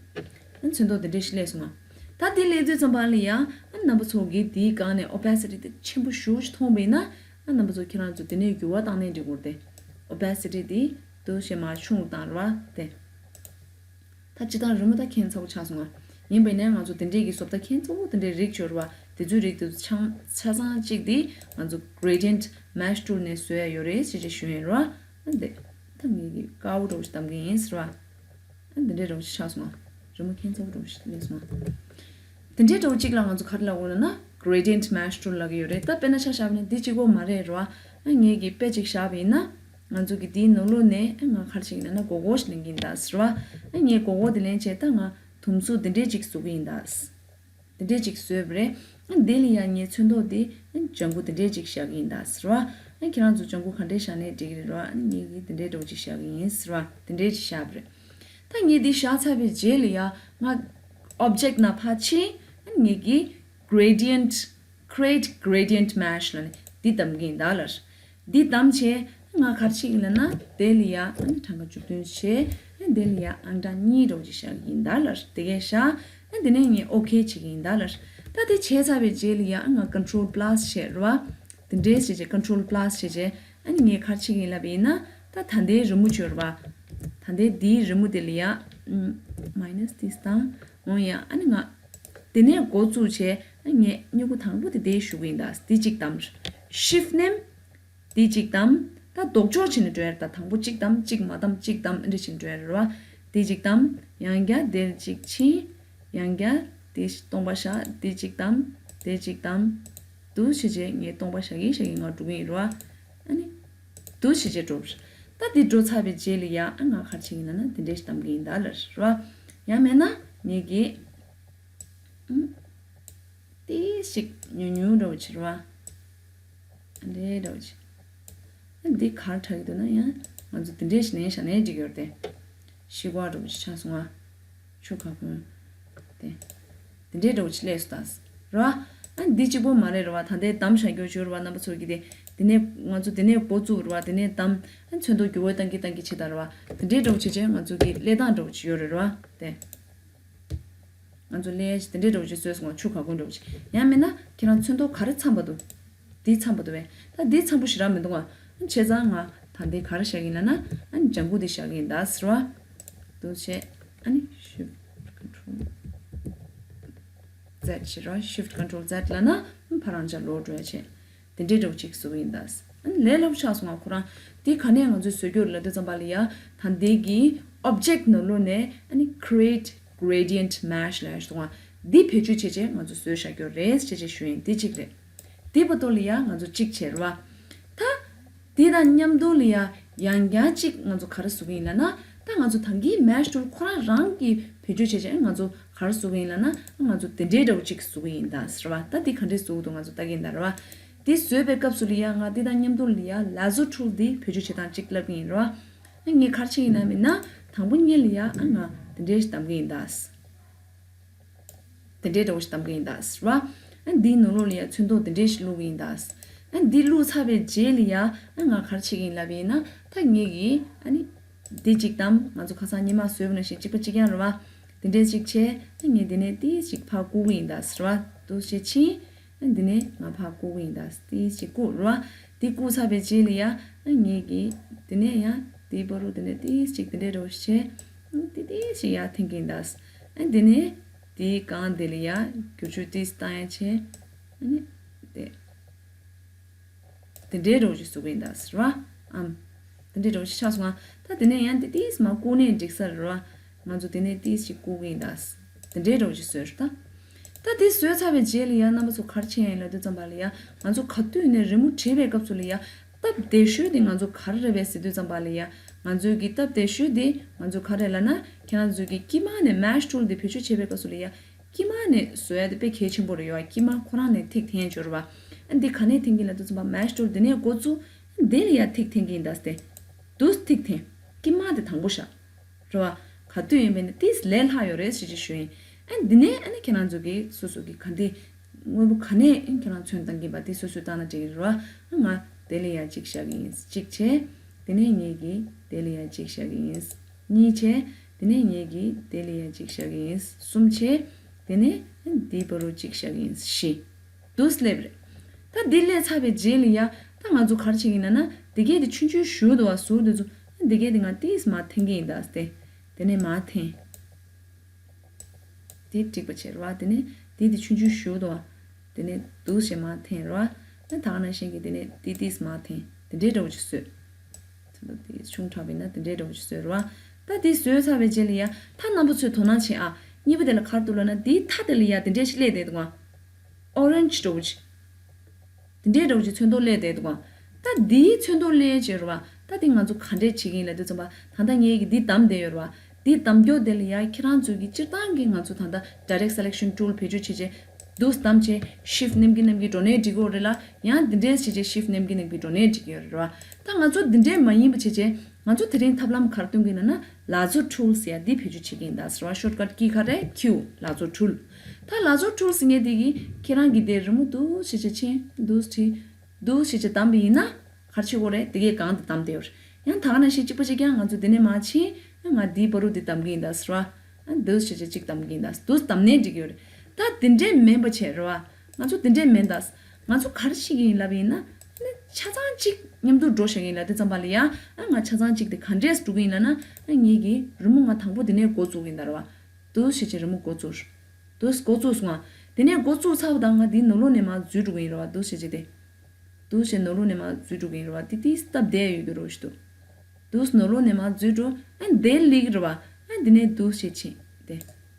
ཨ་ཚོན་མདོག་དེ་འདྲའི་ཞིག་སླེབས་སོང་ང་། ད་དེ་སླེབས་དུས་ཙམ་པ་ལ་ཡང་ཨ་རྣམ་པ་ཚོ་གིས་དེའི་སྒང་ནས་opacity དེ་ཆེན་པོ་ཞེ་པོ་ཅིག་མཐོང་བ་ཡིན་ན། ཨ་རྣམ་པ་ཚོ་ཁྱེད་རང་ཚོ་དེ་ནས་འགྱུར་བ་བཏང་ནའི་འགྲིག་གི་རེད་དེ། opacity དེ་དུ་ཞེ་མ་ཆུང་བཏང་རེད་བ་དེ། ད་སྤྱིར་བཏང་རི་མོ་ད་ཁྱད་མཚར་པོ་ཆགས་སོང་ང་། ཡིན་པ་ཡིན་ན་ང་ཚོ་དེ་འདྲས་ཀྱི་བཟོ་ལྟ་ཁྱད་མཚར་པོ་དེ་འདྲས་རིགས་ཡོད་རེད་བ། དེ་ཚོའི་རིགས་དེ་ཚོ་ཆང་ཆ་ཚང་གཅིག་དེ་ང་ཚོ་gradient mesh tool ནས་བཟོ་ཡ་ཡོད་རེད་ཅེས་ཅེས་ཞུ་ཡིན་རེད་བ། ཨ་འདི་ད་ངེད་ཀྱི་དཀར་པོ་འདྲ་བོ་ཞིག་བདམས་ཀྱི་ཡིན་ཟེར་བ། ཨ་འདི་འདྲས་འདྲ་བོ་ཞིག་ཆགས་སོང་ང་། རི་མོ་ཁྱད་མཚར་པོ་འདྲ་བོ་ཞིག་སླེབས་སོང་ང་། དེ་འདྲའི་འདྲ་བོ་གཅིག་ལ་ང་ཚོ་ག་རེ་ལབ་དགོས་ལབ་ན་gradient mesh tool ལབ་ཀྱི་ཡོད་རེད། ད་དཔེར་ན་ཆ་བཞག་པ་ཡིན་ན་འདི་གཅིག་པོ་མ་རེད་རེད་བ། ཨ་ངེད་ཀྱིས་དཔེ་གཅིག་བཞག་པ་ཡིན་ན་ང་ཚོ་གི་འདིའི་ནང་ལོགས་ནས་ཨ་ང་ག་རེ་བྱེད་ཀྱི་ཡིན་ན་སྒོར་སྒོར་ཞིག་ལེན་གྱི་ཡིན་ད་ཟེར་བ། ཨ་ངས་སྒོར་སྒོར་དེ་ལེན་བྱས་ད་ང་དུམ་སུ་འདི་འདྲས་གཅིག་བཟོ་གི་ཡིན་ད། འདི་འདྲས་གཅིག་བཟོས་པ་རེད། ཨ་འདི་ལ་ཡང་ངས་ཚོན་མདོག་འདི་ཨ་ལྗང་གུ་འདི་འདྲས་གཅིག་བཞག་གི་ཡིན་ད་ཟེར་བ། ཨ་ཁྱེད་རང་ཚོ་ལྗང་གུ་ག་འདྲས་བཞག་ནའི་འགྲིག་གི་རེད་རེད་བ། ཨ་ངས་ཀྱིས་འདི་འདྲས་འདྲ་བོ་གཅིག་བཞག་གི་ཡིན་ཟེར་བ། འདི་འདྲས་གཅིག་བཞག་པ་རེད། ད་ངས་འདི་བཞག་ཚར་བའི་རྗེས་ལ་ཡ་ང་object ནང་ཕར་ཕྱིན། ཨ་ངེད་ཀྱིས་gradient, create gradient mesh ལབ་ནས་འདི་བདམས་ཀྱི་ཡིན་ད་ལར། འདི་བདམས་བྱས་ང་ག་རེ་བྱེད་ཀྱི་ལབ་ན་དེ་ལ་ཡ་ཨ་ནི་གྲངས་ཀ་བཅུ་བདུན་བྱས། ཨ་དེ་ལ་ཡ་ཨང་གྲངས་གཉིས་འདྲ་བོ་ཅིག་བཞག་གི་ཡིན་ད་ལར། དེ་གས་བཞག་ཨ་དེ་ནས་ངས་ཨོ་ཁེ་བྱེད་ཀྱི་ཡིན་ད་ལར། ད་དེ་བྱས་ཚར་བའི་རྗེས་ལ་ཡ་ཨ་ང་control plus བྱས་རེད་བ། དེ་འདྲས་བྱས་བྱས་control plus བྱས་བྱས་ཨ་ནི་ངས་ག་རེ་བྱེད་ཀྱི་ཡིན་ལབ་པ་ཡིན་ན། ད་ད་ལྟའི་རི་མོ་བྱོས་རེད་བ། ད་ལྟའི་འདིའི་རི་མོ་དེ་ལ་ཡ་minus this དང་འོང་ཡ་ཨ་ནི་ང་ དེ་ནས་འགོ་བཙུགས་བྱས་ངས་སྨྱུ་གུ་དང་པོ་དེ་དེ་ཞུ་གི་ཡིན་ད། དེ་གཅིག་བདམས། Shift མནན། དེ་གཅིག་བདམས། ད་ལྡོག་ཕྱོགས་བྱས་ནས་འགྲོ་ཡ་རེད་ད། དང་པོ་གཅིག་བདམས། གཅིག་མ་བདམས། གཅིག་བདམས། འདི་འདྲ་བྱས་ནས་འགྲོ་ཡ་རེད་ར། དེ་གཅིག་བདམས། ཡང་བསྐྱར་དེར་གཅིག་ཕྱིན། ཡང་བསྐྱར་དེ་སྟོང་པ་བཞག་དེ་གཅིག་བདམས། དེ་གཅིག་བདམས། འདུག་བྱས་བྱས་ངས་སྟོང་པ་བཞག་གིན་བཞག་གིན་ང་འགྲོ་གི་ཡིན་ར། ཨ་ནི། འདུག་བྱས་བྱས་འགྲོ། ད་འདི་འགྲོ་ཚར་བའི་རྗེས་ལ་ཡ་ཨ་ང་ག་རེ་བྱེད་ཀྱི་ཡིན་ལབ་ན་དེ་འདྲས་ཞིག་བདམས་ཀྱི་ཡིན་ད་ལབ་ར། ཡང་མེད་ན་ངེད་ཀྱིས་ཨུམ། ཏིས་ཞིག་ཉུང་ཉུང་འདྲ་བོ་བྱེད་ར། ཨ་འདྲས་འདྲ་བོ་བྱེད། ཨ་འདི་ག་རེ་དྲག་གི་འདུག་ན་ཡང་ང་ཚོ་དེ་འདྲས་ཞིག་ནས་བཞག་ནས་འགྲིག་ཡོད་རེད་དེ། ཤི་བ་འདྲ་བོ་ཞིག་ཆགས་སོང་ང་། ཆུ་ཁ་ཁུན། དེ། དེ་འདྲའི་འདྲ་བོ་ཅིག་སླེབས་སོང་ད། རེད་བ། ཨ་འདི་གཅིག་པོ་མ་རེད་རེད་བ། ད་ལྟའི་བདམས་བཞག་རྒྱུ་བྱོས་རེད་བ། རྣམ་པ་ཚོ་གིས་དེ། དེ་ནས་ང་ཚོ་དེ་ནས་འགོ་བཙུགས་རེད་བ། དེ་ནས་བདམས། ཨ་ཚོན་མདོག་འགྱུར་བ་གཏང་གི་གཏང་གི་བྱེད་ད་རེད་བ། དེ་འདྲའི་འདྲ་བོ་བྱེད་བྱས་ང་ཚོ་གི་སླེབས་སྟངས་འདྲ་བོ་ཅིག་ཡོད་རེད་རེད་བ། དེ། ང་ཚོ་སླེབས་དེ་འདྲའི་འདྲ་བོ་ཅིག་བཟོས་སོང་ང་། ཆུ་ཁ་ཁུན་འདྲ་བོ་ཅིག་ཡང་མིན་ན་ཁྱེད་རང་ཚོན་མདོག་ག་རེ་འཚམ་པ་འདུག་འདི་འཚམ་པོ་འདུག་བས། ད་འདི་འཚམ་པོ་ཞེ་དྲག་མི་འདུག་ཨ། བྱས་ཙང་ང་ད་འདི་ག་རེ་བཞག་གི་ཡིན་ལབ་ན། ཨ་ནི་ལྗང་གུ་འདི་བཞག་གི་ཡིན་ད་ཟེར་བ། འདུག་བྱས། ཨ་ནི་Shift Control Z བྱེད་ར། Shift Control Z ལབ་ན་ཨ་ཕར་རང་འཇགས་ལོག་འགྲོ་ཡ་བྱས། དེ་འདྲའི་འདྲ་བོ་ཅིག་བཟོ་གི་ཡིན་ད། ཨ་ནི་ལས་སླ་པོ་ཆགས་སོང་ང་ཁོ་རང་། འདི་ག་ནས་ང་ཚོས་བཟོ་རྒྱུ་རེད་ལབ་དུས་ཙམ་པ་ལ་ཡ། ད་འདི་གི་Object ནང་ལོགས་ནས་ཨ་ནི་Create Gradient Mesh ལབ་ཡ་ཞིག་འདུག་ཨ། འདི་བེད་སྤྱོད་བྱས་བྱས་ང་ཚོ་བཟོས་བཞག་རྒྱུ་རེད་ཅེས་བྱས་ཞུ་ཡིན། འདི་གཅིག་རེད། དེ་བར་དུ་ལ་ཡ་ང་ཚོ་གཅིག་བྱས་རེད་བ། ད། དེ་དང་མཉམ་དུ་ལ་ཡ་ཡང་བསྐྱར་གཅིག་ང་ཚོ་ག་རེ་བཟོ་གི་ཡིན་ལབ་ན། ད་ང་ཚོ་ད་གིན་Mesh Tool ཁོ་རང་རང་གིས་བེད་སྤྱོད་བྱས་བྱས་ང་ཚོ་ག་རེ་བཟོ་གི་ཡིན་ལབ་ན། ང་ཚོ་དེ་འདྲའི་འདྲ་བོ་གཅིག་བཟོ་གི་ཡིན་ད་ཟེར་བ། ད་འདི་ག་འདྲས་བཟོ་གི་འདུག་ང་ཚོ་ལྟ་གི་ཡིན་ད་རེད་བ། དེ་བཟོས་པའི་སྐབས་སུ་ལ་ཡ་ང་དེ་དང་མཉམ་དུ་ལ་ཡ་Lasso Tool འདི་བེད་སྤྱོད་བྱེད་སྟངས་གཅིག་ལབ་གི་ཡིན་རེད་བ། ངས་ག་རེ་བྱེད་ཀྱི་ཡིན་ན་མིན་ན། དང་པོ་ཉིད་ལ་ཡ་ང་དེ་འདྲས་ཞིག་བདམས་གི་ཡིན་ད། དེ་འདྲའི་འདྲ་བོ་ཞིག་བདམས་ཀྱི་ཡིན་ད་ཟེར་བ། ཨ་འདིའི་ནང་ལོགས་ལ་ཡ་ཚོན་མདོག་དེ་འདྲའི་ཞིག་བླུགས་ཀྱི་ཡིན་ད། ཨ་འདི་བླུགས་ཚར་བའི་རྗེས་ལ་ཡ་ཨ་ང་ག་རེ་བྱེད་ཀྱི་ཡིན་ལབ་པ་ཡིན་ན། ད་ངེད་ཀྱིས་ཨ་ནི་འདི་གཅིག་བདམས། ང་ཚོ་ཁ་སང་ཉི་མ་བཟོས་པ་ནང་བཞིན་གཅིག་པ་གཅིག་རྐྱང་རེད་བ། དེ་འདྲའི་གཅིག་བྱས། ཨ་ངས་འདི་ནས་ཏིས་ཅིག་ཕར་བཀུག་གི་ཡིན་ད་ཟེར་བ། འདུག་བྱས་ཕྱིན། ཨ་འདི་ནས་ང་ཕར་བཀུག་གི་ཡིན་ད། ཏིས་ཅིག་བཀུག་རེད་བ། འདི་བཀུག་ཚར་བའི་རྗེས་ལ་ཡ་ཨ་ངེད་ཀྱིས་འདི་ནས་ཡ་འདིའི་བར་དུ་འདི་ནས་ཏིས་ཅིག་དེ་འདྲའི་འདྲ་བོ་ཞིག་བྱས། ཨ་ཏིས་ཏིས་ཅིག་ཡར་འཐེན་གྱི་ཡིན་ད། ཨ་འདི་ནས། དེའི་སྒང་དེ་ལ་ཡ་བསྒྱུར་བཅོས་ཏིས་བཏང་ཡ་བྱས། ཨ་ནི། དེ། དེ་འདྲའི་འདྲ་བོ་ཞིག་བཟོ་གི་ཡིན་ད་ཟེར་བ། ཨམ། དེ་འདྲའི་འདྲ་བོ་ཞིག་ཆགས་སོང་ང་། ད་དེ་ནས་ཡང་དེ་ཏིས་མར་བཀུག་ནས་འགྲིག་ས་རེད་བ། ང་ཚོ་དེ་ནས་ཏིས་ཞིག་བཀུག་གི་ཡིན་ད། དེ་འདྲའི་འདྲ་བོ་ཞིག་བཟོས་རེད་ད། ད་དེ་བཟོས་ཚར་བའི་རྗེས་ལ་ཡ་རྣམ་པ་ཚོ་ག་རེ་བྱེད་ཡ་ཡིན་ལབ་དུས་ཙམ་པ་ལ་ཡ། ང་ཚོ་ག་དུས་ནས་རི་མོ་བྲིས་པའི་སྐབས་སུ་ལ་ཡ། སྟབས་བདེ་ཤོས་དེ་ང་ཚོ་ག་རེ་རེད་པས་ཟེར་དུས་ཙམ་པ་ལ་ཡ། ང་ཚོའི་གི་སྟབས་བདེ་ཤོས་དེ་ང་ཚོ་ག་རེ་ལབ་ན། ཁྱེད་རང་ཚོའི་གི་དཀྱིལ་མ་ནས་Mesh Tool དེ་བེད་སྤྱོད་བྱེད་པའི་སྐབས་སུ་ལ་ཡ། དཀྱིལ་མ་ནས་བཟོ་ཡ་དེ་དཔེ་གལ་ཆེན་པོ་རེད་ཡོད། དཀྱིལ་མ་ཁོ་རང་ནས་ཐིག་འཐེན་འབྱོར་བ། ཨ་འདི་ག་ནས་འཐེན་གྱི་ལབ་དུས་ཙམ་པ་Mesh Tool དེ་ནས་འགོ་བཙུགས། ཨ་འདི་ལ་ཡ་ཐིག་འཐེན་གྱི་ཡིན་ད་སྟེ། འདུག་ཐིག་འཐེན། དཀྱིལ་མ་དེ་དང་པོ་བཞག་རེད་བ། ག་དུས་ཡིན་པས་ན་ཏིས་ལས་སླ་ཡོད་རེད་ཞེས་ཅིག་ཞུ་ཡིན། ཨ་འདི་ནས་ཨ་ནི་ཁྱེད་རང་ཚོ་གིས་སོ་སོ་གི་ག་འདི། དངོས་པོ་ག་ནས་ཨ་ཁྱེད་རང་ཚོན་བཏང་གིན་པ་དེ་སོ་སོས་བཏང་ན་འགྲིག་གི་རེད་བ། ཨ་ང་དེ་ལ་ཡ་གཅིག་བཞག་གི་ཡིན། གཅིག་བྱས། དེ་ནས་ངེད་ཀྱིས་དེ་ལ་ཡ་གཅིག་བཞག་གི་ཡིན། གཉིས་བྱས། དེ་ནས་ངེད་ཀྱིས་དེ་ལ་ཡ་གཅིག་བཞག་གི་ཡིན། གསུམ་བྱས། དེ་ནས་ཨ་འདིའི་བར་དུ་གཅིག་བཞག་གི་ཡིན། བཞི། འདུག་སླེབས་རེད། ད་འདི་སླེབས་ཚར་བའི་རྗེས་ལ་ཡ། ད་ང་ཚོ་ག་རེ་བྱེད་ཀྱི་ཡིན་ན་ན། འདི་གས་དེ་ཆུང་ཆུང་ཞུ་འདུག་བ། ཟུར་དེ་ཚོ། འདི་གས་དེ་ང་ཏིས་མར་འཐེན་གྱི་ཡིན་ད་སྟེ། དེ་ནས་མར་འཐེན། དེ་འགྲིག་པ་བྱས་རེད་བ། དེ་ནས་འདི་དེ་ཆུང་ཆུང་ཞུ་འདུག་བ། དེ་ནས་འདུག་བྱས་མར་འཐེན་རེད་བ། ད་ག་ནང་བཞིན་གྱི་དེ་ནས་འདི་ཏིས་མར་འཐེན། དེ་འདྲའི་འདྲ་བོ་ཅིག་བཟོས། ཚོན་མདོག་དེ་ཆུང་དྲགས་པ་ཡིན་ན་དེ་འདྲའི་འདྲ་བོ་ཅིག་བཟོས་རེད་བ། ད་དེ་བཟོས་ཚར་བའི་རྗེས་ལ་ཡ། ད་རྣམ་པ་ཚོས་དོ་སྣང་བྱེད་ཨ། གཉིས་པ་དེ་ལ་ག་རེ་འདུག་ལབ་ན། དེའི་མཐའ་དེ་ལ་ཡ་དེ་འདྲས་ཞིག་སླེབས་བསྡད་འདུག་ག Orange འདྲ་བོ་ཅིག་དེ་འདྲའི་འདྲ་བོ་ཅིག་ཚོན་མདོག་སླེབས་བསྡད་འདུག་ག་ད་འདིའི་ཚོན་མདོག་སླེབས་བྱས་རེད་བ། ད་འདི་ང་ཚོ་ག་འདྲས་བྱེད་ཀྱི་ཡིན་ལབ་དུས་ཙམ་པ། ད་ལྟ་ངས་ཀྱིས་འདི་བདམས་བསྡད་ཡོད་རེད་བ། འདི་བདམས་རྒྱུ་དེ་ལ་ཡ་ཁྱེད་རང་ཚོས་ཀྱིས་སྤྱིར་བཏང་གི་ང་ཚོ་ད་ལྟ་Direct Selection Tool བེད་སྤྱོད་བྱེད་བྱས། འདུག་བདམས་བྱས། Shift མནན་གྱིན་མནན་གྱིན་འགྲོ་ནའི་འགྲིག་གི་རེད་ལ། ཡང་འདི་འདྲས་བྱས་བྱས་Shift མནན་གྱིན་མནན་གྱིན་འགྲོ་ནའི་འགྲིག་གི་རེད་བ། ད་ང་ཚོ་འདི་འདྲས་མ་ཡིན་པ་བྱས་བྱས། ང་ཚོ་དེ་རིང་ཐབས་ལམ་ག་རེ་སྟོན་གྱི་ཡིན་ན་ན། Lasso Tool ཟེར་ཡ་འདི་བེད་སྤྱོད་བྱེད་ཀྱི་ཡིན་ད་ཟེར་བ། Shortcut key ག་རེ། Q Lasso Tool། ད་Lasso Tool ཟེར་མཁན་དེ་གིས་ཁྱེད་རང་གིས་དེ་རི་མོ་འདུག་བྱས་བྱས་ཕྱིན། འདུག་བྲིས། འདུག་བྱས་བྱས་བདམས་པ་ཡིན་ན། ག་རེ་བྱེད་དགོས་རེད། དེ་གའི་སྒང་དུ་བདམས་བསྡད་ཡོད་རེད། ཡང་ད་ག་ནང་བཞིན་གཅིག་པ་གཅིག་རྐྱང་ང་ཚོ་དེ་ནས་མར་ཕྱིན། ང་འདིའི་བར་དུ་འདི་བདམས་ཀྱི་ཡིན་ད་ཟེར་བ། ཨ་འདུག་བྱས་བྱས་གཅིག་བདམས་ཀྱི་ཡིན་ད། འདུག་བདམས་ནའི་འགྲིག་གི་ཡོད་རེད། ད་དེ་འདྲས་མིན་པ་བྱས་རེད་བ། ང་ཚོ་དེ་འདྲས་མིན་ད། ང་ཚོ་ག་རེ་བྱེད་ཀྱི་ཡིན་ལབ་པ་ཡིན་ན། ཨ་ནི་ཆ་ཚང་གཅིག་མཉམ་དུ་འགྲོ་བཞག་གི་ཡིན་ལབ་དུས་ཙམ་པ་ལ་ཡ། ཨ་ང་ཆ་ཚང་གཅིག་དེ་ག་འདྲས་འགྲོ་གི་ཡིན་ལབ་ན། ཨ་ངེད་ཀྱིས་རི་མོ་ང་དང་པོ་དེ་ནས་འགོ་བཙུགས་ཀྱི་ཡིན་ད་རེད་བ། འདུག་བྱས་བྱས་རི་མོ་འགོ་བཙུགས། འདུག་སེ་འགོ་བཙུགས་སོང་ང་། དེ་ནས་འགོ་བཙུགས་ཚར་བ་དང་ང་འདིའི་ནང་ལོགས་ནས་མར་འཛུལ་འགྲོ་གི་ཡིན་རེད་བ། འདུག་སེ་བྱས་ཏེ། འདུག་སེ་ནང་ལོགས་ནས་མར་འཛུལ་འགྲོ་གི་ཡིན་རེད་བ། དེ་ཏོག་ཙམ་སྟབས་བདེ་ཡོད་ཀྱི་རེད་ཞུ་འདུག་འདུག་སེ་ནང་ལོགས་ནས་མར་འཛུལ་འགྲོ། ཨ་འདིར་སླེབས་ཀྱི་རེད་བ། ཨ་འདི་ནས་འདུག་སེ་བྱས་ཕྱིན་ཏེ།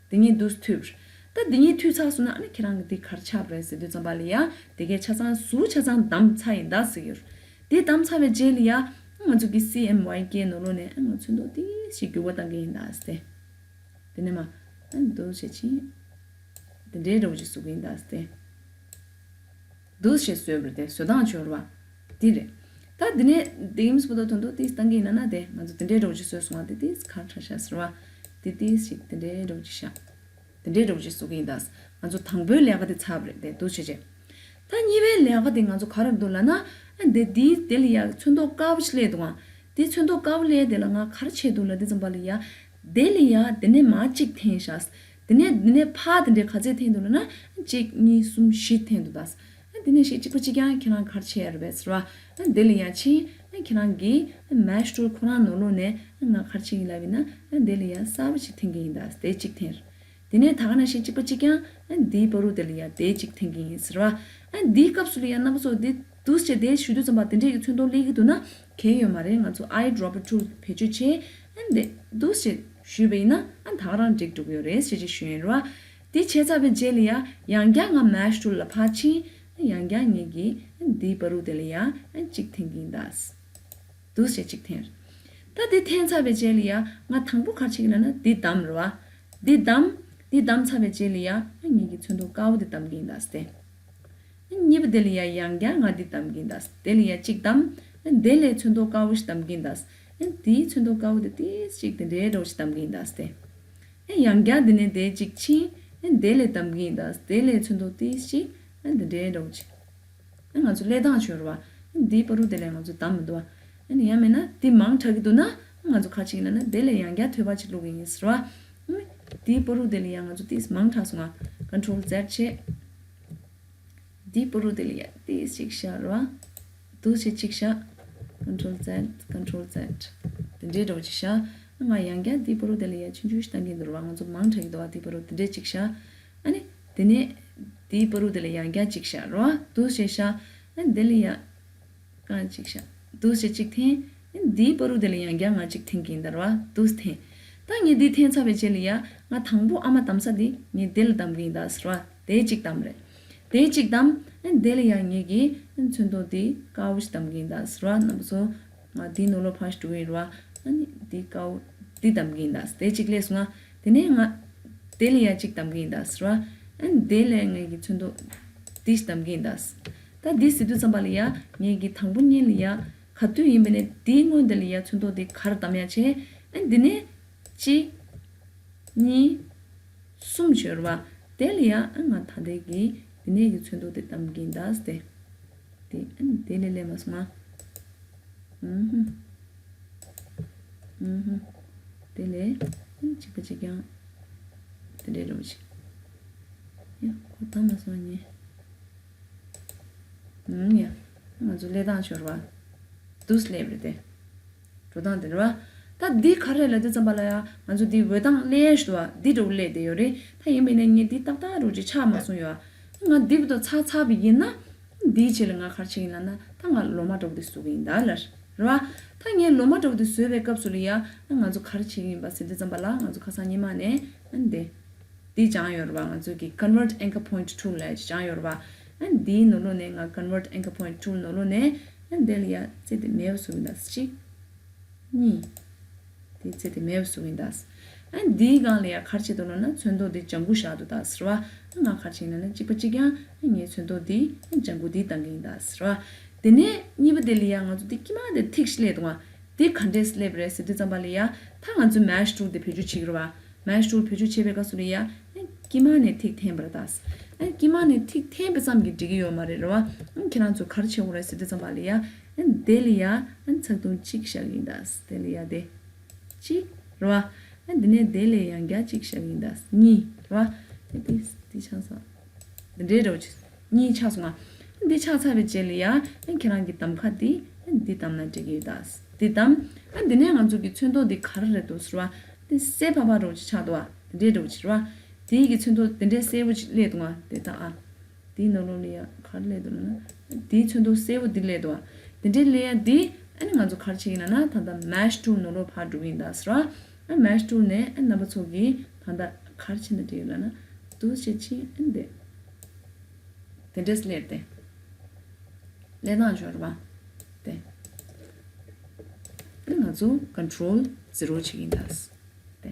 འདི་གཉིས་འདུག་སེ་མཐུད་པ་རེད། ད་འདི་གཉིས་མཐུད་ཚར་སོང་ན་ཨ་ནི་ཁྱེད་རང་གི་འདི་ག་རེ་ཆགས་པ་རེད་ཟེར་དུས་ཙམ་པ་ལ་ཡ། དེ་གས་ཆ་ཚང་ཟུར་ཆ་ཚང་བདམས་ཚར་ཡིན་ད་ཟེར་གྱི་ཡོད་རེད། དེ་བདམས་ཚར་བའི་རྗེས་ལ་ཡ། ང་ཚོ་གི་སི་ཨེམ་ཝའི་ཀེ་ནང་ལོགས་ནས་ཨ་ང་ཚོ་མདོག་དེ་ཞིག་འགྱུར་བ་གཏང་གི་ཡིན་ད་ཟེར་ཏེ། དེ་ནས་མར་ཨ་འདུག་སེ་བྱས་ཕྱིན། དེ་འདྲའི་འདྲ་བོ་ཅིག་བཟོ་གི་ཡིན་ད་ཟེར་ཏེ། འདུག་སེ་བཟོས་པ་རེད་དེ། བཟོ་སྟངས་བྱོས་ར་བ། འདི་རེད། ད་འདི་ནས་དེ་ཡིན་སྤུ་ཏོ་དོན་དུ་ཏིས་བཏང་གི་ཡིན་ན་ན་དེ་ང་ཚོ་དེ་འདྲའི་འདྲ་བོ་ཅིག་བཟོས་སོང་བ། དེ་ཏིས་གར་ཁྲ་ཤ་ཟེར་བ། དེ་ཏིས་ཞིག་དེ་འདྲའི་འདྲ་བོ་ཅིག་ཤ། དེ་འདྲའི་འདྲ་བོ་ཅིག་བཟོ་གི་ཡིན་ད། ང་ཚོ་དང་པོའི་ལས་ཀ་དེ་ཚར་བ་རེད་དེ། འདུག་སེ་བྱས། ད་གཉིས་པའི་ལས་ཀ་དེ་ང་ཚོ་ག་རེ་འདུག་ལབ་ན། ཨ་འདི་དེའི་དེ་ལ་ཡ་ཚོན་མདོག་དཀར་པོ་ཞིག་སླེབས་འདུག་ཨ། དེ་ཚོན་མདོག་དཀར་པོ་སླེབས་དེ་ལ་ང་ག་རེ་བྱས་འདུག་ལབ་དུས་ཙམ་པ་ལ་ཡ། དེ་ལ་ཡ་དེ་ནས་མར་གཅིག་འཐེན་ཤག་དེ་ནས་དེ་ནས་ཕར་དེ་འདྲའི་ག་ཚད་འཐེན་འདུག་ལབ་ན། གཅིག་གཉིས་གསུམ་བཞི་འཐེན་འདུག་ད། དེ་ནས་ཞིག་གཅིག་པ་གཅིག་རྐྱང་ཁྱེད་རང་ག་རེ་བྱེད་ཡ་རེད་པས་ཟེར་བ། དེ་ལ་ཡ་ཕྱིན་ཁྱེད་རང་གིས་མེ་ཤི་ཊུལ་ཁོ་རང་ནང་ལོགས་ནས་ང་ག་རེ་བྱེད་ཀྱི་ལབ་ཡིན་ན། དེ་ལ་ཡ་གསར་པ་ཞིག་འཐེན་གྱི་ཡིན་ད། དེ་གཅིག་འཐེན། དེ་ནས་ད་ག་ནང་བཞིན་གཅིག་པ་གཅིག་རྐྱང་འདིའི་བར་དུ་དེ་ལ་ཡ་དེ་གཅིག་འཐེན་གྱི་ཡིན་ཟེར་བ། འདིའི་སྐབས་སུ་ལ་ཡ་རྣམ་པ་ཚོ་འདི་འདུག་སེ་བྱས་དེ་ཞུ་དུས་ཙམ་པ་དེ་འདྲས་ཀྱི་ཚོན་མདོག་སླེབས་ཀྱི་འདུག་ན། གལ་ཡོད་མ་རེད། ང་ཚོ་ཨའི་ཌོ་རོ་པར་ཊུལ་བེད་སྤྱོད་བྱས། ཨ་འདི་འདུག་སེ་ཞུས་པ་ཡིན་ན་ཨ་ད་ག་རང་འགྲིག་འགྲོ་གི་ཡོད་རེད་ཟེར་ཅིག་ཞུས་ཡིན་རེད་བ། དེ་བྱས་ཚར་བའི་རྗེས་ལ་ཡ་ཡང་བསྐྱར་ང་མེ་ཤི་ཊུལ་ལ་ཕར་ཕྱིན། ཡང་བསྐྱར་ངེད་ཀྱིས་འདིའི་བར་དུ་དེ་ལ་ཡ་གཅིག་འཐེན་གྱི་ཡིན་ད། འདུག་སེ་གཅིག་འཐེན། ད་འདི་འཐེན་ཚར་བའི་རྗེས་ལ་ཡ་ང་དང་པོ་ག་རེ་བྱེད་ཀྱི་ཡིན་ལབ་ན་འདི་བདམས་རེད་བ། འདི་བདམས། འདི་བདམས་ཚར་བའི་རྗེས་ལ་ཡ་ངེད་ཀྱིས་ཚོན་མདོག་དཀར་པོ་འདི་བདམས་ཀྱི་ཡིན་ད་ཟེར་ཏེ། གཉིས་པ་དེ་ལ་ཡ་ཡང་བསྐྱར་ང་འདི་བདམས་ཀྱི་ཡིན་ད། དེ་ལ་ཡ་གཅིག་བདམས། དེ་ལས་ཚོན་མདོག་དཀར་པོ་ཞིག་བདམས་ཀྱི་ཡིན་ད། དེའི་ཚོན་མདོག་དཀར་པོ་དེ་ཏིས་ཅིག་དེ་འདྲའི་འདྲ་བོ་ཞིག་བདམས་ཀྱི་ཡིན་ད་ཟེར་ཏེ། ཡང་བསྐྱར་དེ་ནས་དེ་གཅིག་ཕྱིན། དེ་ལས་བདམས་ཀྱི་ཡིན་ད། དེ་ལས་ཚོན་མདོག་ཏིས་ཅིག་དེ་འདྲའི་འདྲ་བོ་ཅིག་ང་ཚོ་ཀླད་སྟངས་ཤོར་བ། འདིའི་བར་དུ་དེ་ལས་ང་ཚོ་བདམས་མི་འདུག་བ། ཡང་མིན་ན་འདི་མང་དྲགས་ཀྱི་འདུག་ན་ང་ཚོ་ག་རེ་བྱེད་ཀྱི་ཡིན་ལབ་ན་དེ་ལས་ཡང་བསྐྱར་ཐོལ་པ་ཅིག་བླུག་གི་ཡིན་ཟེར་བ། འདིའི་བར་དུ་དེ་ལས་ཡང་ང་ཚོ་ཏིས་མང་དྲགས་སོང་ང་། ཀོན་ཊོལ་ཛེཌ་བྱས། འདིའི་བར་དུ་དེ་ལ་ཡ་ཏིས་ཅིག་བཞག་རེད་བ། འདུག་སེ་གཅིག་བཞག་ཀོན་ཊོལ་ཛེཌ། ཀོན་ཊོལ་ཛེཌ། དེ་འདྲའི་འདྲ་བོ་ཅིག་བཞག་ང་ཡང་བསྐྱར་འདིའི་བར་དུ་དེ་ལ་ཡ་ཆུང་ཆུང་ཞིག་བཏང་གི་འདུག་རེད་བ། ང་ཚོ་མང་དྲགས་ཀྱི་འདུག་བ། འདིའི་བར་དུ་དེ་འདྲའི་ཅིག་བཞག་ཨ་ནི། དེ་ནས་འདིའི་བར་དུ་དེ་ལ་ཡང་བསྐྱར་ཅིག་བཞག་རེད་བ། འདུག་སེ་བཞག་ཨ་ནི་དེ་ལ་ཡ། རྐང་གཅིག་བཞག་འདུག་སེ་གཅིག་འཐེན། འདིའི་བར་དུ་དེ་ལ་ཡང་བསྐྱར་ང་གཅིག་འཐེན་གྱི་ཡིན་ད་རེད་བ། འདུག་སེ་འཐེན། ད་ངས་འདི་འཐེན་ཚར་བའི་རྗེས་ལ་ཡ་ང་དང་པོ་ཨ་མ་བདམས་ས་འདི་ངས་དེ་ལ་བདམས་ཀྱི་ཡིན་ད་ཟེར་བ། དེ་གཅིག་བདམས་རེད། དེ་གཅིག་བདམས། དེ་ལ་ཡ་ངེད་ཀྱིས་ཚོན་མདོག་འདི་དཀར་པོ་ཞིག་བདམས་ཀྱི་ཡིན་ད་ཟེར་བ། རྣམ་པ་ཚོ། ང་འདིའི་ནང་ལོགས་ཕར་ཞིག་འགྲོ་གི་ཡིན་རེད་བ། ཨ་ནི་འདི་དཀར་པོ་འདི་བདམས་ཀྱི་ཡིན་ད། དེ་གཅིག་སླེབས་སོང་ང་། དེ་ནས་ང་དེ་ལ་ཡ་གཅིག་བདམས་ཀྱི་ཡིན་ད་ཟེར་བ། ཨ་ནི་དེ་ལས་ངེད་ཀྱིས་ཚོན་མདོག་འདི་ཞིག་བདམས་ཀྱི་ཡིན་ད། ད་འདི་ཟེར་དུས་ཙམ་པ་ལ་ཡ་ངེད་ཀྱིས་དང་པོ་ཉིད་ལ་ཡ་ག་དུས་ཡིན་པ་ནས་འདིའི་སྔོན་དེ་ལ་ཡ་ཚོན་མདོག་འདི་ག་རེ་བདམས་ཡ་བྱས། ཨ་ནི་འདི་ནས་གཅིག་གཉིས། གསུམ་བྱས་རེད་བ། དེ་ལ་ཡ་ཨ་ང་ད་ལྟའི་གི་འདི་ནས་ཀྱི་ཚོན་མདོག་དེ་བདམས་ཀྱི་ཡིན་ད་ཟེར་ཏེ། དེ་ཨ་ནི་དེ་ལས་སླེབས་མ་སོང་ང་། ཨུ་ཧུ། ཨུ་ཧུ། དེ་ལས་ཨ་ནི་གཅིག་པ་གཅིག་རྐྱང་། དེ་འདྲའི་འདྲ་བོ་ཞིག་ཡ་ཁོ་བདམས་མ་སོང་ངས། ཨུ་ཡ། ང་ཚོ་ཀླད་སྟངས་ཤོར་བ། འདུག་སེ་སླེབས་རེད་དེ། འགྲོ་སྟངས་དེ་རེད་བ། ད་འདི་ག་རེ་ལབ་དུས་ཙམ་པ་ལ་ཡ་ང་ཚོ་འདི་འོད་མདངས་སླེབས་ཤི་འདུག་བ། འདི་འདྲ་བོ་སླེབས་བསྡད་ཡོད་རེད། ད་ཡིན་པས་ན་ངས་འདི་ཏག་ཏག་འདྲ་བོ་ཅིག་ཆགས་མ་སོང་ཡོད། ང་འདི་བར་དུ་ཚར་ཚར་བ་ཡིན་ན། འདིའི་རྗེས་ལ་ང་ག་རེ་བྱེད་ཀྱི་ཡིན་ལབ་ན། ད་ང་ལོ་མ་འདྲ་བོ་འདི་བཟོ་གི་ཡིན་ད་ལབ་རེད་བ། ད་ངས་ལོ་མ་འདྲ་བོ་འདི་བཟོས་པའི་སྐབས་སུ་ལ་ཡ་ང་ཚོ་ག་རེ་བྱེད་ཀྱི་ཡིན་པ་ཟེར་དུས་ཙམ་པ་ལ་ང་ཚོ་ཁ་སང་ཉི་མ་ནས་འདི། འདི་སྦྱངས་ཡོད་རེད་བ། ང་ཚོས་ཀྱི་Convert Anchor Point Tool ལབ་ཅིག་སྦྱངས་ཡོད་རེད་བ། ཨ་འདིའི་ནང་ལོགས་ནས་ང་Convert Anchor Point Tool ནང་ལོགས་ནས་ཨ་འདི་ལ་ཡ་རྩེ་དེ་མེད་པ་བཟོ་གི་ཡིན་ད། གཅིག་གཉིས། དེ་རྩེ་དེ་མེད་པ་བཟོ་གི་ཡིན་ད། ཨ་འདིའི་སྒང་ལ་ཡ་ག་རེ་བྱེད་འདུག་ལབ་ན་ཚོན་མདོག་འདི་ལྗང་གུ་བཞག་འདུག་ད་ཟེར་བ། ཨ་ང་ག་རེ་བྱེད་ཡིན་ལབ་ན་གཅིག་པ་གཅིག་རྐྱང་ཨ་ངས་ཚོན་མདོག་འདི་ཨ་ལྗང་གུ་འདི་བཏང་གི་ཡིན་ད་ཟེར་བ། དེ་ནས་གཉིས་པ་དེ་ལ་ཡ་ང་ཚོ་འདི་དཀྱིལ་མ་དེ་ཐིག་ཤིག་སླེབས་འདུག་ང་། འདི་ག་འདྲས་སླེབས་རེད་ཟེར་དུས་ཙམ་པ་ལ་ཡ། ད་ང་ཚོས་Mesh Tool དེ་བེད་སྤྱོད་བྱེད་ཀྱི་རེད་བ། Mesh Tool བེད་སྤྱོད་བྱེད་པའི་སྐབས་སུ་ལ་ཡ། དཀྱིལ་མ་ནས་ཐིག་འཐེན་པ་རེད་ད། དཀྱིལ་མ་ནས་ཐིག་འཐེན་པ་ཙམ་གྱིས་འགྲིག་གི་ཡོད་མ་རེད་རེད་བ། ཁྱེད་རང་ཚོས་ག་རེ་བྱེད་དགོས་རེད་ཟེར་དུས་ཙམ་པ་ལ་ཡ། དེ་ལ་ཡ། ཚག་ཐུང་གཅིག་བཞག་གི་ཡིན་ད། དེ་ལ་ཡ་དེ། གཅིག་རེད་བ། འདི་ནས་དེ་ལས་ཡང་བསྐྱར་གཅིག་བཞག་གི་ཡིན་ད། གཉིས་རེད་བ། དེ་དེ་ཆགས་སོང་། འདི་འདྲའི་འདྲ་བོ་ཅིག་གཉིས་ཆགས་སོང་ང་། འདི་ཆགས་ཚར་བའི་རྗེས་ལ་ཡ། ཁྱེད་རང་གི་གདམ་ཁ་འདི་འདི་བདམས་ན་འགྲིག་གི་ཡོད་ད། འདི་བདམས། ཨ་འདི་ནས་ང་ཚོ་གི་ཚོན་མདོག་འདི་ག་རེ་རེད་འདུག་ཟེར་བ། འདི་སེར་པག་པ་འདྲ་བོ་ཅིག་ཆགས་འདུག་བ། འདི་འདྲའི་འདྲ་བོ་ཅིག་རེད་བ། དེའི་གི་ཚོན་མདོག་དེ་འདྲའི་སེར་པོ་ཅིག་སླེབས་འདུག་ཨ། དེ་ད་ཨ། དེའི་ནང་ལོགས་ལ་ཡ་ག་རེ་སླེབས་འདུག་ལབ་ན། དེའི་ཚོན་མདོག་སེར་པོ་འདི་སླེབས་འདུག་ཨ། དེ་འདྲའི་སླེབས་ཡ་འདི་ཨ་ནི་ང་ཚོ་ག་རེ་བྱེད་ཀྱི་ཡིན་ལབ་ན། ད་ལྟ་Mesh Tool ནང་ལོགས་ཕར་འགྲོ་གི་ཡིན་ད་ཟེར་བ། ཨ་Mesh Tool ནས་ཨ་རྣམ་པ་ཚོ་གིས་ད་ལྟ་ག་རེ་བྱེད་ན་འགྲིག་ལབ་ན། འདུག་སེ་བྱེད་ཕྱིན་ཨ་ནི་དེ། དེ་འདྲས་སླེབས་ཏེ། སླེབས་སྟངས་འབྱོར་བ། དེ། ཨ་ནི་ང་ཚོ་Control Zero བྱེད་ཀྱི་ཡིན་ད། དེ།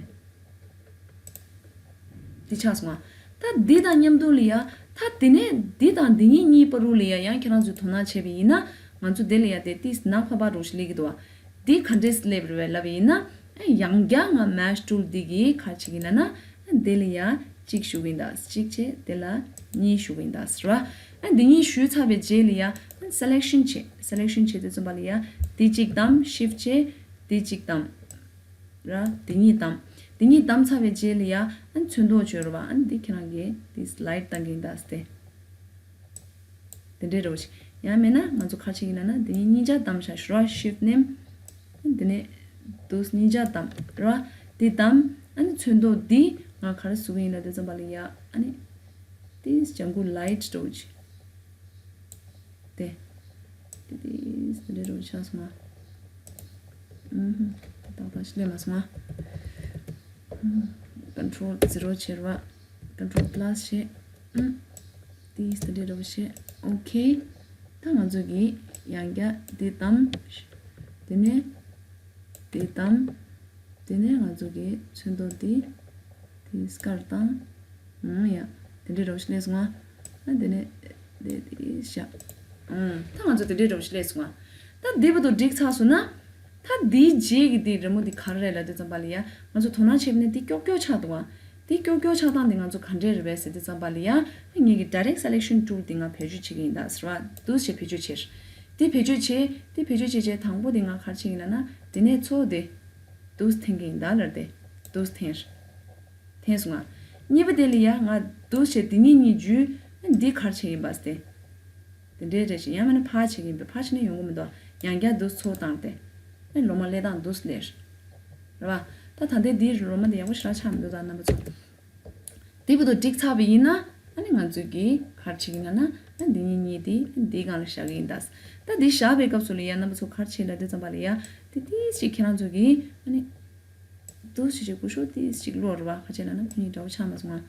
འདི་ཆགས་སོང་ང་། ད་འདི་དང་མཉམ་དུ་ལ་ཡ། ད་དེ་ནས་འདི་དང་འདི་གཉིས་གཉིས་བར་དུ་ལ་ཡ་ཡང་ཁྱེད་རང་ཚོས་དོ་སྣང་བྱས་པ་ཡིན་ན། ང་ཚོ་དེ་ལ་ཡ་དེ་ཏིས་ནག་པ་པ་རོ་ཞིག་སླེབས་ཀྱི་འདུག་བ། འདི་ག་འདྲས་སླེབས་རེད་བས་ལབ་པ་ཡིན་ན། ཡང་བསྐྱར་ང་Mesh Tool འདི་གིས་ག་རེ་བྱེད་ཀྱི་ཡིན་ལབ་ན། དེ་ལ་ཡ་གཅིག་ཞུགས་ཀྱི་ཡིན་ད། གཅིག་བྱས་དེ་ལ་གཉིས་ཞུགས་ཀྱི་ཡིན་ད་ཟེར་བ། འདི་གཉིས་ཞུས་ཚར་བའི་རྗེས་ལ་ཡ། Selection བྱེད། Selection བྱེད་དུས་ཙམ་པ་ལ་ཡ། འདི་གཅིག་བདམས། Shift བྱས། འདི་གཅིག་བདམས། ར། འདི་གཉིས་བདམས། འདི་གཉིས་བདམས་ཚར་བའི་རྗེས་ལ་ཡ། ཨ་ཚོན་མདོག་འབྱོར་བ། ཨ་འདི་ཁྱེད་རང་གིས་འདི་Slide བཏང་གི་ཡིན་ད་སྟེ། དེ་འདྲའི་རོ་ཞིག་ཡང་མེད་ན་ང་ཚོ་ག་རེ་བྱེད་ཀྱི་ཡིན་ན། འདི་གཉིས་གཉིས་ཆ་བདམས་བཞག་ཞུ་ར། Shift མནན། འདི་ནས་འདུག་གཉིས་ཆ་བདམས་ར། འདི་བདམས། ཨ་ནི་ཚོན་མདོག་འདི་ང་ག་རེ་བཟོ་གི་ཡིན་ན་དེ་ཙམ་པ་ལ་ཡ། ཨ་ནི་འདི་ལྗང་གུ་Light འདྲ་བོ་ཅིག་དེ། དེ་དེ་དེ་འདྲའི་རོ་ཆགས་སོང་ང་། ཨུམ། ཏག་ཏག་ཞིག་སླེབས་མ་སོང་ང་། ཨུམ། Control Zero བྱེད་ར། Control Plus བྱེད། ཨུམ། དེ་དེ་འདྲའི་རོ་བྱེད། Okay། ད་ང་ཚོ་གིས་ཡང་བསྐྱར་འདི་བདམས། དེ་ནས་འདི་བདམས། དེ་ནས་ང་ཚོ་གི་ཚོན་མདོག་འདི། དེ་སྐར་དང་། ཨང་ཡ། དེ་འདྲའི་རོ་ཞིག་སླེབས་སོང་ང་། ཨ་དེ་ནས་དེ་དེ་བཞག་ཨང་། ད་ང་ཚོ་དེ་འདྲའི་རོ་ཞིག་སླེབས་སོང་ང་། ད་འདི་བར་དུ་འགྲིག་ཚར་སོང་ན། ད་འདིའི་རྗེས་ཀྱི་འདི་རི་མོ་འདི་ག་རེ་རེད་ལབ་དུས་ཙམ་པ་ལ་ཡ། ང་ཚོ་དོ་སྣང་བྱས་པ་ནི་འདི་ཀྱོག་ཀྱོག་ཆགས་འདུག་ཨ། འདི་ཀྱོག་ཀྱོག་ཆགས་སྟངས་འདི་ང་ཚོ་ག་འདྲས་རེད་པས་ཟེར་དུས་ཙམ་པ་ལ་ཡ། ངེད་ཀྱི་Direct Selection Tool འདི་ང་བེད་སྤྱོད་བྱེད་ཀྱི་ཡིན་ད་ཟེར་བ། འདུག་སེ་བེད་སྤྱོད་བྱེད། འདི་བེད་སྤྱོད་བྱེད། འདི་བེད་སྤྱོད་བྱེད་བྱེད་དང་པོ་འདི་ང་ག་རེ་བྱེད་ཀྱི་ཡིན་ལབ་ན། འདི་ནས་ཚོ་འདི། འདུག་སེ་འཐེན་གྱི་ཡིན་ད་ལར་དེ། འདུག་སེ་འཐེན། འཐེན་སོང་ང་། གཉིས་པ་དེ་ལ་ཡ་ང་འདུག་སེ་འདི་གཉིས་གཉིས་འཇུས། འདི་ག་རེ་བྱེད་ཡིན་པ་སྟེ། དེ་འདྲའི་རེད་ཅེས་ཡང་མིན་ན་ཕར་བྱེད་ཀྱི་ཡིན་པས། ཕར་བྱས་ན་ཡོང་གི་མི་འདུག་ཡང་བསྐྱར་འདུག་སེ་ཚོ་བཏང་སྟེ། ཨེ་ལོ་མ་སླེབས་སྟངས་འདུག་སེ་སླེབས། རེད་བ། ད་ད་ལྟའི་འདིའི་ལོ་མ་འདི་ཡག་པོ་ཞེ་དྲག་ཆགས་མི་འདུག་ད་རྣམ་པ་ཚོ། དེ་བར་དུ་འགྲིག་ཚར་བ་ཡིན་ན། ཨ་ནི་ང་ཚོས་ཀྱིས་ག་རེ་བྱེད་ཀྱི་ཡིན་ལབ་ན། ཨ་འདི་གཉིས་གཉིས་དེ་འདིའི་སྒང་ལ་བཞག་གི་ཡིན་ད། ད་འདི་བཞག་པའི་སྐབས་སུ་ལ་ཡ་རྣམ་པ་ཚོ་ག་རེ་བྱེད་ལབ་དུས་ཙམ་པ་ལ་ཡ། དེ་ཏིས་ཅིག་ཁྱེད་རང་ཚོ་གིས་ཨ་ནི། འདུག་སེ་ཅིག་སྐུ་ཞབས་ཏིས་ཅིག་ཀློག་རེད་བ། ག་རེ་བྱེད་ལབ་ན་ཁོ་གཉིས་འདྲ་བོ་ཆགས་མ་སོང་ང་།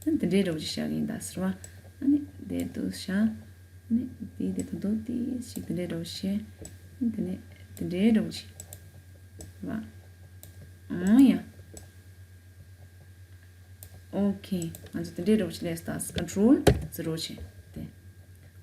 ཨ་ནི་དེ་འདྲའི་འདྲ་བོ་ཅིག་བཞག་གི་ཡིན་ད་ཟེར་བ། ཨ་ནི་དེ་འདུག་སེ་བཞག་ཨ་ནི་དེ་དེ་ད་འདུག་ཏིས་ཅིག་དེ་འདྲའི་འདྲ་བོ་བྱས། ཨ་ནི་དེ་ནས་དེ་འདྲའི་འདྲ་བོ་ཅིག་རེད་བ། ཨང་ཡ། ཨོ་ཁེ། ང་ཚོ་དེ་འདྲའི་འདྲ་བོ་ཞིག་སླེབས་སོང་། Control Zero བྱས་ཏེ།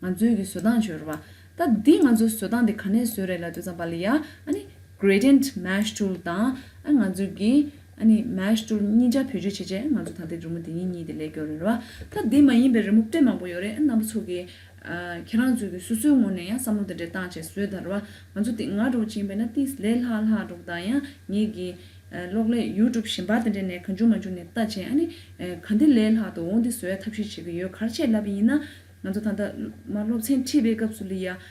ང་ཚོའི་གི་བཟོ་སྟངས་བྱོས་རེད་བ། ད་འདི་ང་ཚོའི་བཟོ་སྟངས་འདི་ག་ནས་བཟོས་རེད་ལབ་དུས་ཙམ་པ་ལ་ཡ། ཨ་ནི་Gradient Mesh Tool དང་། ཨ་ང་ཚོའི་གི་ཨ་ནི་Mesh Tool གཉིས་ཆ་བེད་སྤྱོད་བྱས་བྱས་ང་ཚོ་ད་ལྟའི་རི་མོ་འདི་གཉིས་གཉིས་དེ་ལས་སྐྱོ་རེད་བ། ད་འདི་མ་ཡིན་པའི་རི་མོ་དཔེ་མང་པོ་ཡོད་རེད། ཨ་རྣམ་པ་ཚོ་གི་ཨ་ཁྱེད་རང་ཚོའི་གི་སོ་སོའི་ངོས་ནས་ཡང་བསམ་བློ་དེ་འདྲས་བཏང་བྱས་བཟོས་ད་རེད་བ། ང་ཚོ་དེ་ང་འདྲ་བོ་ཅིག་ཡིན་པས་ན་ཏིས་ལས་སླ་སླ་འདྲ་བོ་དང་། ཡང་ངེད་ཀྱི་ཨ་གློག་ཀླད་YouTube གཞན་པ་དེ་འདྲས་ནས་གང་བྱུང་མང་བྱུང་ནས་ལྟ་བྱས། ཨ་ནི་ཨ་ག་འདི་ལས་སླ་འདུག་འོ་འདི་བཟོ་ཡ་ཐབས་ཤེས་བྱེད་ཀྱི་ཡོད། ག་རེ་བྱས་ལབ་པ་ཡིན་ན། ང་ཚོ་ད་ལྟ་མ་སློབ་ཚན་ཁྲིད་པའི་སྐབས་སུ་ལ་ཡ། ཨ་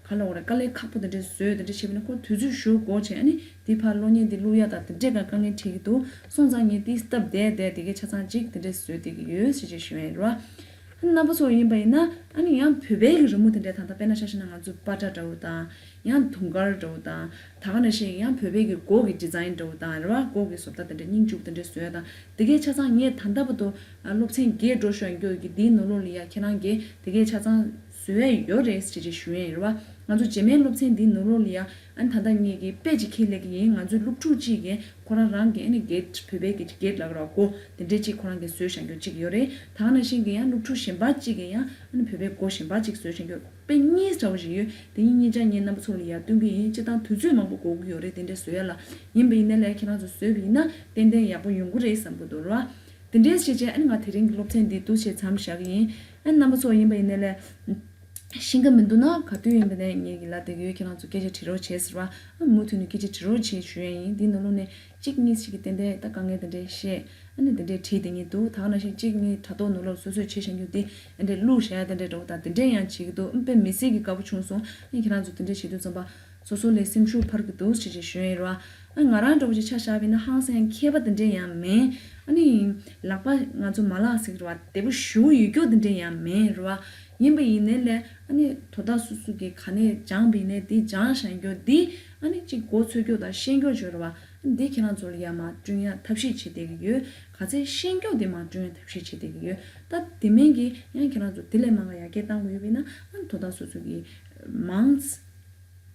ག་ལབ་དགོས་རེད། དཀའ་ལས་ཁག་པོ་དེ་འདྲས་བཟོས་དེ་འདྲས་བྱས་པ་ཡིན་ན་ཁོ་དུས་ཚོད་ཞེ་པོ་འགོར་བྱས། ཨ་ནི་འདི་ཕར་གློག་བརྙན་འདི་བླུག་ཡ་དང་དེ་འདྲས་ཀྱི་དཀའ་ངལ་འཕྲད་ཀྱི་འདུག་སོང་ཙང་ངས་འདི་སྟབས་བདེ་བདེ་དེ་གའི་ཆ་ཚང་ཅིག་དེ་འདྲས་བཟོས་བསྡད་ཀྱི་ཡོད་ཟེར་བྱས་ཞུ་ཡ་ཡིན་རེད་བ། རྣམ་པ་ཚོ་ཡིན་པ་ཡིན་ན། ཨ་ནི་ཡང་བོད་པའི་གི་རི་མོ་དེ་འདྲའི་ད་ལྟ་དཔེར་ན་ཆ་བཞག་ན་ང་ཚོ་པ་ཏྲ་འདྲ་བོ་དང་། ཡང་དུང་དཀར་འདྲ་བོ་དང་། ད་ག་ནང་བཞིན་ཡང་བོད་པའི་གི་སྒོ་གི་ཌི་ཛའིན་འདྲ་བོ་དང་རེད་བ། སྒོ་གི་བཟོ་ལྟ་དེ་འདྲ་སྙིང་བཅུག་དེ་འདྲ་བཟོ་ཡ་དང་། དེ་གའི་ཆ་ཚང་ངས་ད་ལྟ་བར་དུ་སློབ་ཚན་བརྒྱད་འགྲོ་ཤོག་ཡིན་རྒྱུ་གི་འདིའི་ནང་ལོགས་ལ་ཡ་ཁྱེད་རང་གིས་དེ་གའི་ཆ་ཚང་བཟོ་ཡ་ཡོད་རེད་ཟེར་བྱས་ཞུ་ཡ་ཡིན་རེད་བ། ང་ཚོ་རྗེས་མའི་སློབ་ཚན་འདིའི་ནང་ལོགས་ལ་ཡ། ཨ་ནི་ད་ལྟ་ངེད་ཀྱིས་དཔེ་ཅིག་ཁྱེར་སླེབས་ཀྱི་ཡིན། ང་ཚོའི་སློབ་ཕྲུག་ཅིག་གིས་ཁོ་རང་རང་གི་ཨ་ནི་གེ་ཊི། བོད་པའི་གི་གེ་ཊི་ལབ་ར། སྒོ་དེ་འདྲས་ཅིག་ཁོ་རང་གིས་བཟོས་བཞག་རྒྱུ་ཅིག་ཡོད་རེད། ད་ག་ནང་བཞིན་གྱི་ཡང་སློབ་ཕྲུག་གཞན་པ་ཅིག་གིས་ཡང་ཨ་ནི་བོད་པའི་སྒོ་གཞན་པ་ཅིག་བཟོས་བཞག་རྒྱུ་དཔེ་གཉིས་འདྲ་བོ་ཞིག་ཡོད། དེ་གཉིས་གཉིས་ཆ་ངས་རྣམ་པ་ཚོ་ལ་ཡར་སྟོན་གྱི་ཡིན། སྤྱིར་བཏང་དུས་ཚོད་མང་པོ་འགོར་གྱི་ཡོད་རེད། དེ་འདྲས་བཟོ་ཡ་ལ། ཡིན་པ་ཡིན་ནའི་ལས་ཁྱེད་རང་ཚོ་བཟོས་པ་ཡིན་ན་ཏན་ཏན་ཡག་པོ་ཡོང་གི་རེད་བསམ་གྱི་འདུག་ར། དེ་འདྲས་བྱས་བྱས་ཨ་ནི་ང་དེ་རིང་གི་སློབ་ཚན་འདི་འདུག་སེ་མཚམས་བཞག་གི་ཡིན། ཨ་ནི་རྣམ་པ་ཚོ་ཡིན་པ་ཡིན་ནའི་ལས། ཤེས་ཀྱི་མི་འདུག་ན་ག་དུས་ཡིན་པ་ནས་ངེད་ཀྱི་ལ་དེ་གི་ཡོད། ཁྱེད་རང་ཚོ་སྐད་ཆ་དྲི་རོགས་བྱེད་ཟེར་བ། ཨ་མུ་མཐུད་ནས་སྐད་ཆ་དྲི་རོགས་བྱེད་ཞུ་ཡ་ཡིན། འདི་ནང་ལོགས་ནས་གཅིག་གཉིས་ཤིག་གིས་ཏན་ཏན་ད་དཀའ་ངལ་དེ་འདྲས་བཤད། ཨ་ནི་དེ་འདྲས་བྲིས་དེ་ཉིད་འདུག་ད་ག་ནང་བཞིན་གཅིག་གཉིས་དྲ་ཐོག་ནང་ལོགས་སོ་སོས་བྱེད་བཞིན་རྒྱུ་དེ་ཨ་འདྲས་བླུགས་བཞག་ཡ་དེ་འདྲས་འདྲ་བོ་དང་དེ་འདྲས་ཡང་བྱེད་ཀྱི་འདུག་ཨ་དཔེ་མི་སྲིད་ཀྱི་དགའ་པོ་བྱུང་སོང་། ཨ་ནི་ཁྱེད་རང་ཚོ་དེ་འདྲས་བྱེད་དུས་ཙམ་པ། སོ་སོ་ལས་སེམས་ཤུགས་འཕར་གི་འདུག་ཅེས་ཅེས་ཞུ་ཡིན་ར། ཨ་ང་རང་འདྲ་བོ་ཅིག་ཆ་བཞག་པ་ཡིན་ན་ཧང་སང་ཡང་མཁས་པ་དེ་འདྲས་ཡང་མིན། ཨ་ནི་ལག་པ་ང་ཚོ་མ་ལག་ཟེར་གི་རེད་བ། བདེ་པོ་ཞེ་པོ་ཡོད་རྒྱུ་དེ་འདྲས་ཡང་མིན་ར་བ། ཡིན་པ་ཡིན་ནའི་ལས་ཨ་ནི་དོ་བདག་སོ་སོ་གི་ག་ནས་སྦྱངས་པ་ཡིན་ནའི་དེ་སྦྱངས་བཞག་རྒྱུ་འདི་ཨ་ནི་ཅིག་མགོ་ཚོད་རྒྱུ་དང་ཤེས་རྒྱུ་བྱོས་ར་བ། འདི་ཁྱེད་རང་ཚོ་ལ་ཡར་མར་བསྐྲུན་ཡ་ཐབས་ཤེས་བྱེད་བསྡད་ཀྱི་ཡོད། ག་ཚད་ཤེས་རྒྱུ་དེ་མར་བསྐྲུན་ཡ་ཐབས་ཤེས་བྱེད་བསྡད་ཀྱི་ཡོད། ད་དེ་མིན་གྱི་ཡང་ཁྱེད་རང་ཚོ་དེ་ལས་མང་བ་ཡར་རྒྱས་གཏང་དགོས་ཡོད་པ་ཡིན་ན་ཨ་ནི་དོ་བདག་སོ་སོ་གི་མང་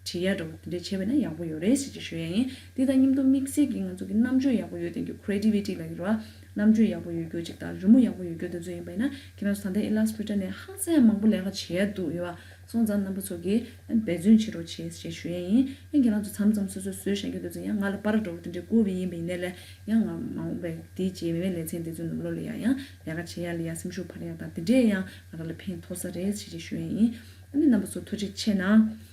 བྱེད་ཡ་འདྲ་བོ་དེ་འདྲས་བྱས་པ་ཡིན་ན་ཡག་པོ་ཡོད་རེད་ཟེར་གྱི་ཞུ་ཡ་ཡིན། དེ་དང་མཉམ་དུ་དམིགས་བསལ་གྱི་ང་ཚོ་གི་རྣམ་དཔྱོད་ཡག་པོ་ཡོད་མཁན་གྱི་creativity་ལབ་ཀྱི་རེད་བ། རྣམ་དཔྱོད་ཡག་པོ་ཡོད་རྒྱུ་ཅིག་དང་རི་མོ་ཡག་པོ་ཡོད་རྒྱུ་དེ་ཚོ་ཡིན་པ་ཡིན་ན་ཁྱེད་རང་ཚོ་ད་ལྟ་Illustrator་ནས་ཧང་སང་ཡང་མང་པོ་ལས་ཀ་བྱེད་ཡ་འདུག་ཡོད་བ། སོང་ཙང་རྣམ་པ་ཚོ་གིས་འབད་བརྩོན་བྱེད་རོགས་བྱེད་ཞེས་ཞུ་ཡས་ཡིན། ཨ་ཁྱེད་རང་ཚོ་མཚམས་མཚམས་སོ་སོས་བཟོས་བཞག་རྒྱུ་དེ་ཚོ་ཡང་ང་ལ་པར་འདྲ་བོ་དེ་འདྲས་བསྐུར་བ་ཡིན་པ་ཡིན་ནའི་ལས་ཡང་ང་མ་འོངས་པའི་དེའི་རྗེས་མའི་ལེ་ཚན་དེ་ཚོའི་ནང་ལོགས་ལ་ཡང་ཡང་ལས་ཀ་བྱེད་ཡ་ལ་ཡ་སེམས་ཤུགས་འཕར་ཡ་དང་དེ་འདྲས་ཡང་ང་རང་ལ་ཕན་ཐོགས་ས་རེད་ཞེས་ཞུ་ཡས་ཡིན། ཨ་ནི་རྣམ་པ་ཚོ་ཐུགས་རྗེ་ཆེ་གནང་